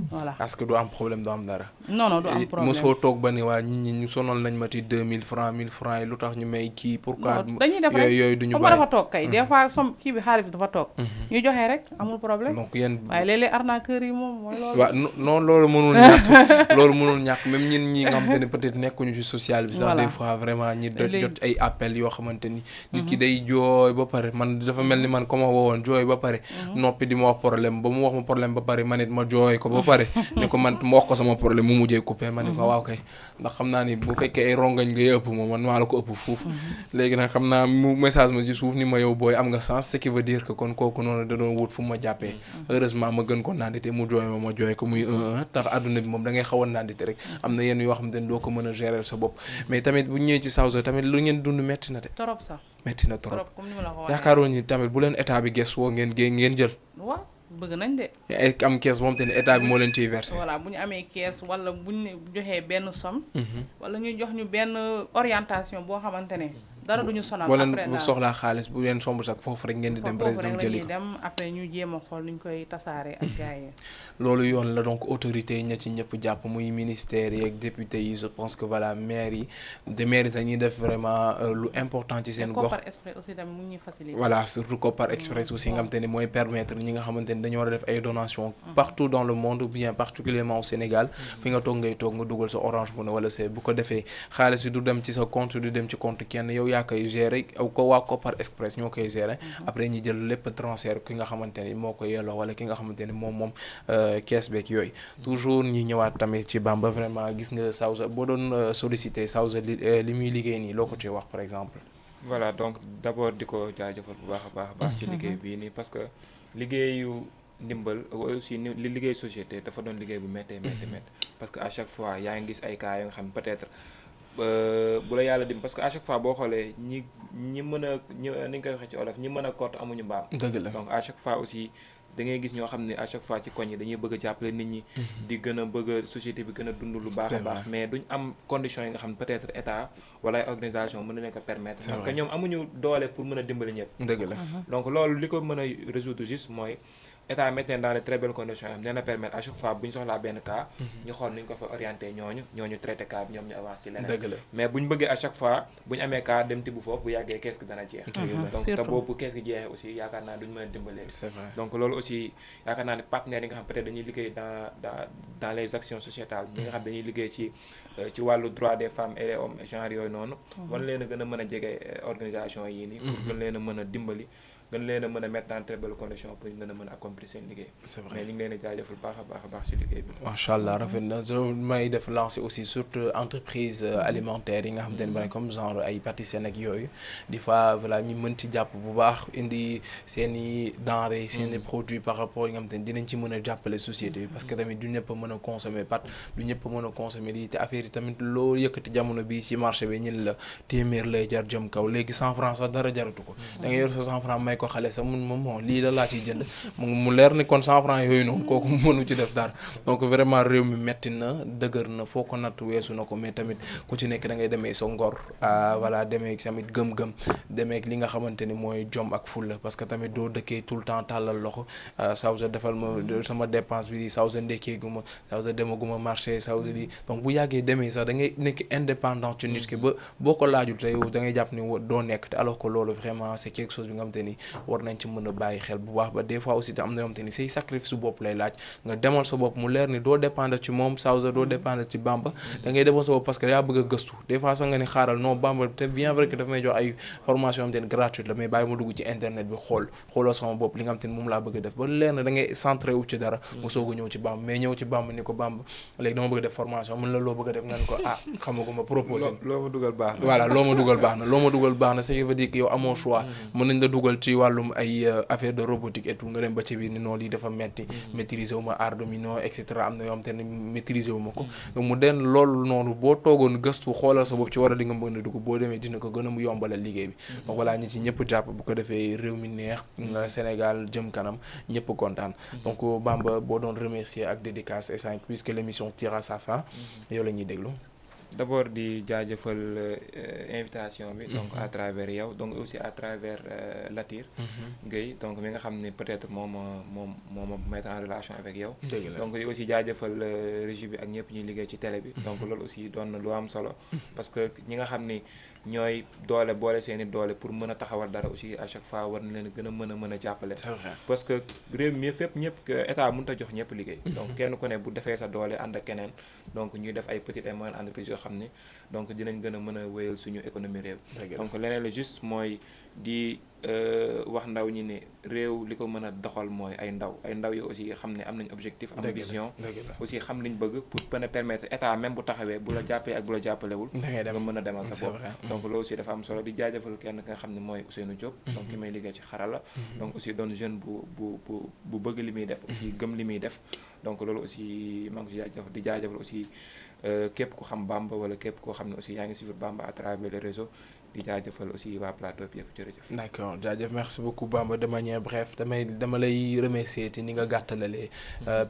voilà parce que du am problème du am dara. non du am problème mosoo toog ba ni waa nit ñi ñu sonal nañ ma ci 2000 francs 1000 francs yi lu tax ñu may kii. pourquoi dañuy def rek yooyu duñu bàyyi dafa toog kay des fois somme kii bi xaalis bi dafa toog. ñu joxe rek amul problème. donc yéen waaye léeg-léeg arnaqueurs yi moom mooy loolu. waaw non loolu mënul ñàkk loolu mënul ñàkk même ñin ñi nga xamante ne peut-être nekkuñu ci social bi sax des fois vraiment ñi jot ay appel yoo xamante ni nit ki day jooy ba pare man dafa mel ni man comme ma woowoon jooy ba pare noppi di ma wax problème ba mu wax ma problème ba pare man it ma jooy ko ba pare ne ko man ma wax ko sama problème mu mujjee coupé ma ne ko waaw kay ndax xam naa ni bu fekkee ay rongañ nga ëpp moom man maa la ko ëpp fuuf léegi nag xam naa mu message ma ci suuf ni ma yow booy am nga sens ce qui veut dire que kon kooku noonu da doon wut fu ma jàppee heureusement ma gën ko nandite mu jooy ma jooy ko muy 1-1 tax adduna bi moom da ngay xaw a nandite rek am na yenn yoo xam ne doo ko mën a gérer sa bopp mais tamit bu ñëwee ci Sawza tamit lu ngeen dund metti na de torop sax metti na trop comme ni ma la ko waxee yaakaaroo ni tamit bu leen état bi ges woo ngeen jël waaw bëgg nañ de am kees moom te ne état bi moo leen ciy versé voilà bu ñu amee kees wala bu ñu joxee benn somme wala ñu jox ñu benn orientation boo xamante ne dara duñu sonal boo leen bu soxlaa xaalis bu leen somb sax foofu rek ngeen di dem président jëli ko dem après ñu jéem a xool nuñ koy tasaare ak gars yi loolu yoon la donc autorités yi ña ci ñëpp jàpp muy ministères yi ak députés yi je pense que voilà maires yi de maires yi ñuy def vraiment lu important ci seen gox Kopar Express aussi tamit mu ngi ñuy faciliter voilà surtout Kopar Express aussi nga xamante ne mooy permettre ñi nga xamante ne dañoo war a def ay donations partout dans le monde bien particulièrement au Sénégal fi nga toog ngay toog nga dugal sa Orange Money wala c'est bu ko defee xaalis bi du dem ci sa compte du dem ci compte kenn yow yaa koy gérer ko waa Kopar Express ñoo koy gérer après ñi jël lépp transfert ki nga xamante ni moo ko yelloo wala ki nga xamante ni moom kees beeg yooyu toujours ñi ñëwaat tamit ci Bamba vraiment gis nga Sawza boo doon solliciter Sawza li muy liggéey nii loo ko ci wax par exemple voilà donc d'abord di ko jaajëfal bu baax a baax ci liggéey bii nii parce que liggéeyu ndimbal aussi li liggéey société dafa doon liggéey bu méttee parce que à chaque fois yaa ngi gis ay cas yoo nga xam peut-être bu la yàlla dim parce que à chaque fois boo xoolee ñi mën a ni ñu koy waxee ci olof ñi mën a kott amuñu mbaam dëgg la donc à chaque fois aussi da ngay gis ñoo xam ne à chaque fois ci koñ yi dañuy bëgg a jàppale nit ñi di gën a bëgg société bi gën a dund lu baax a baax mais duñ am conditions yi nga xam ne peut-être état wala ay organisation mën na leen ko permettre parce que ñoom amuñu doole pour mën a dimbali ñëpp dëgg la donc loolu li ko mën a résoudre juste mooy état mettre dans de très belles conditions yi dina permettre à chaque fois bu ñu soxlaa benn cas ñu xool ni ñu ko fa orienté ñooñu traité cas bi ñoom ñu avance ci leneen dëgg la mais bu ñu bëggee à chaque fois bu ñu amee cas dem tibb foofu bu yàggee kees gi dana jeex donc te boobu kees gi jeexee aussi yaakaar naa duñu mën a dimbalee c'est vrai donc loolu aussi yaakaar naa ne partenaires yi nga xam peut-être dañuy liggéey dans les actions sociétales ñi nga xam dañuy liggéey ci wàllu droit des femmes et des hommes genre yooyu noonu war leen a gën a mën a jege organisation yii nii pour gën leen a mën a dimbali gën leen a mën a mettre dans très belles conditions pour ñu gën a mën a accomplir seen liggéey. c'est vrai mais ñu ngi leen di jaajëfal baax a baax ci liggéey bi. macha allah rafet na may def lancer aussi surtout entreprise alimentaire yi nga xam te ne comme genre ay pâtisseries ak yooyu des fois voilà ñu mën ci jàpp bu baax indi seen i denrées seen i produits par rapport yi nga xam te ne dinañ ci mën a jàppale société bi parce que tamit du ñëpp a mën a consommer pâte du ñëpp a mën a consommer lii te affaire yi tamit loo yëkkati jamono bi ci marché bi ñun la téeméer lay jar jëm kaw léegi 100 francs sax dara jaratu ko da nga yor sa 100 francs may ko xale sax mun moom bon lii la laa ciy jënd mu leer ni kon 100 francs yooyu noonu kooku mënu ci def dara donc vraiment réew mi metti na dëgër na foo ko natt weesu na ko mais tamit ku ci nekk da ngay demee sa ngor voilà demee tamit gëm-gëm demee li nga xamante ni mooy jom ak fulla parce que tamit doo dëkkee tout le temps tàllal loxo sawsa defal ma sama dépense bi sawsa ndekkee gu ma sawsa demaguma marché sawsa di donc bu yàggee demee sax da ngay nekk indépendant ci nit ki ba boo ko laajul te yow da ngay jàpp ni doo nekk te alors que loolu vraiment c'est quelque chose bi nga xamante ni war nañ ci mën a bàyyi xel bu baax ba des fois aussi te am na yoo xamante ni say sacrifice su bopp lay laaj nga demal sa bopp mu leer ni doo dépendre ci moom sawsa doo dépendre ci Bamba da ngay demal sa bopp parce que yaa bëgg a gëstu des fois sax nga ni xaaral non Bamba te bien vrai que daf may jox ay formation yoo xamante ni gratuite la mais bàyyi ma dugg ci internet bi xooloo sama bopp li nga xamante ni moom laa bëgg a def ba leer na da ngay centré wu ci dara mu soog a ñëw ci Bamba mais ñëw ci Bamba ni ko Bamba léegi dama bëgg a def formation mun la loo bëgg a def nga ni ko xamaguma proposé loo ma dugal baax na voilà loo ma dugal baax na ce qui veut dire que yow amoo choix mën nañ la dugal ci wàllum ay affaire de robotique et tout nga dem ba ci biir ni noonu lii dafa metti maîtriser wu ma Arduino et cetera am na yoo xam te ne maîtriser wu ma ko donc mu den loolu noonu boo toogoon gëstu xoolal sa bopp ci war a di nga mën a dugg boo demee dina ko gën a mu yombalal liggéey bi donc voilà ñi ci ñëpp jàpp bu ko defee réew mi neex Sénégal jëm kanam ñëpp kontaan donc Bamba boo doon remercier ak dédicace et ça puisque l'émission tire à sa fin yow la ñuy déglu. D'abord di jaajëfal invitation bi donc à travers yow donc aussi à travers Latir Gueye donc mi nga xam ne peut-être moom ma mettre en relation avec yow donc di aussi jaajëfal régie bi ak ñëpp ñuy liggéey ci télé bi donc loolu aussi doon na lu am solo parce que ñi nga xam ni ñooy doole boole seeni doole pour mën a taxawal dara aussi à chaque fois war na leen gën a mën a jàppale parce que réew mi fépp ñëpp état mënut a jox ñëpp liggéey donc kenn ku ne bu defee sa doole ànd ak keneen donc ñuy def ay petites et moyennes entreprises yoo xam ni donc dinañ gën a mën a wéyal suñu économie réew donc leneen la juste mooy di wax ndaw ñi ne réew li ko mën a doxal mooy ay ndaw yi aussi xam ne am nañ objectif am vision aussi xam liñ bëgg pour mën a permettre état même bu taxawee bu la jàppee ak bu la jàppalewul nga mën a demal sa bopp donc loolu aussi dafa am solo di jaajëfal kenn ki nga xam ne mooy Ousseynou Diop donc ki may liggéey ci xarala donc aussi doon jeune bu bëgg li muy def aussi gëm li muy def donc loolu aussi maa ngi ko di jaajëfal aussi képp ku xam Bamba wala képp koo xam ne aussi yaa ngi suivre Bamba à travers les réseaux di jaajëfal aussi waa plateau bi yëpp jërëjëf. d'accord jaajëf merci beaucoup Bamba de manière bref dama lay remercier te ni nga gàttalalee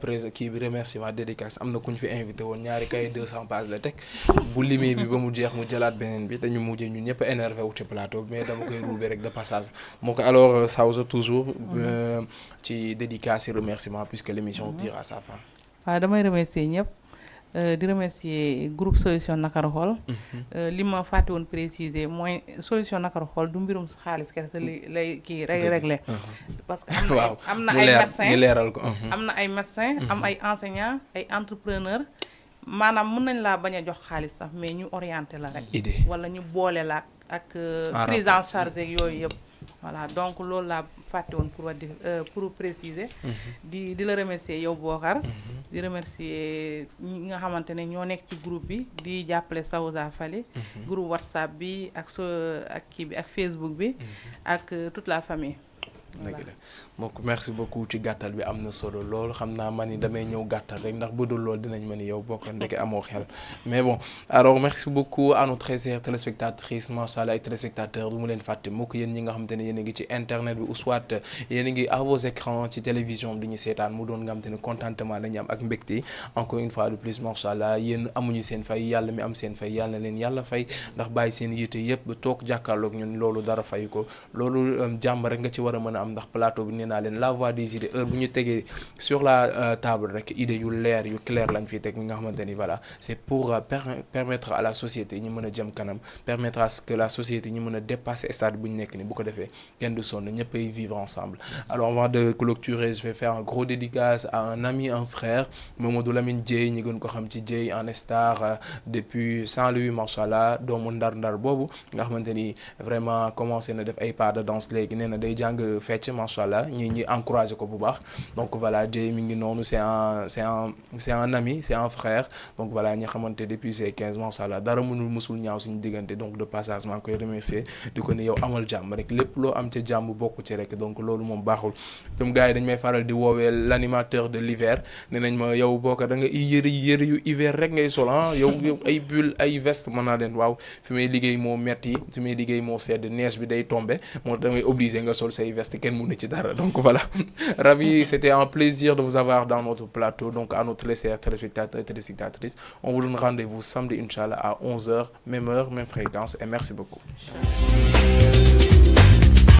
président kii bi remerciement dédicace am na ku ñu fi invité woon ñaari kay 200 pages la teg bu limee bi ba mu jeex mu jëlaat beneen bi dañu mujjee ñun ñëpp énervé wu ci plateau bi mais dama koy ruubee rek de passage moo ko alors Sawsa toujours ci dédicace et remerciement puisque l'émission tire à sa fin. waaw damay remercier ñëpp. di remercier groupe solution Nakar Xool li ma fàtte woon préciser mooy solution Nakar Xool du mbirum xaalis kese lay kii réglé parce que am na ay médecins leeral ko am na ay médecins am ay enseignants ay entrepreneurs maanaam mën nañ laa bañ a jox xaalis sax mais ñu orienté la rek wala ñu boole la ak prise en charge yooyu yëpp voilà donc loolu laa fàtte woon pour préciser di la remercier yow Bokar di remercier ñi nga xamante ne ñoo nekk ci groupe bi di jàppale Sawsa Fally groupe WhatsApp bi ak kii bi ak Facebook bi ak toute la famille donc merci beaucoup ci gàttal bi am na solo lool xam naa man ni damay ñëw gàttal rek ndax bu dul lool dinañ ma ni yow bokk ndeke amoo xel mais bon alors merci beaucoup à nos très chères téléspectatrices machallah et téléspectateurs du mu leen fàtte mukk yéen ñi nga xamante ne yéen a ngi ci internet bi ou soit yéen a ngi à vos écrans ci télévision bi ñu seetaan mu doon nga xamante ne contentement la ñu am ak mbégte encore une fois de plus machallah yéen amuñu seen fay yàlla mi am seen fay yàlla na leen yàlla fay ndax bàyyi seen yite yëpp ba toog jàkkaarloog ñun loolu dara fay ko loolu jàmm rek nga ci war a mën a am ndax plateau bi nee naa leen la voix des idées heure bu ñu tegee sur la table rek idée yu leer yu clair lañ fiy teg mi nga xamante ni voilà c'est pour permettre à la société ñu mën a jëm kanam permettre à ce que la société ñu mën a dépasser stade bu ñu nekk ni bu ko defee kenn du sonn ñëpp ay vivre ensemble. Alors avant de clôturer je vais faire un gros dédicace à un ami un frère Mamadou Lamine Dieye ñi gën ko xam ci Dieye en star depuis Saint-Louis machallah doomu ndar boobu nga xamante ni vraiment commencé na def ay pas de danse léegi nee na day jàng fecc machallah ñi encouragé ko bu baax donc voilà Dieye mi ngi noonu c'est un ami c'est un frère donc voilà ñi xamante depuis ces 15 machallah dara musul ñaaw suñu diggante donc de passage maa koy remercier di ko ne yow amal jàmm rek lépp loo am ca jàmm bokk ci rek donc loolu moom baaxul tam gars yi dañ may faral di woowee l'animateur de l'hiver ne nañ ma yow bokk da nga yëre yu hiver rek ngay sol yow ay bulle ay veste mën naa leen waaw fi may liggéey moo metti fi may liggéey moo sedd neige bi day tombé moo da ngay obligé nga sol say veste kenn mënu ci dara donc voilà ravi c'était un plaisir de vous avoir dans notre plateau donc à notre téléspectateurs et téléspectatrices on vous donne rendez-vous samedi inchallah à 11h même heure même fréquence et merci beaucoup.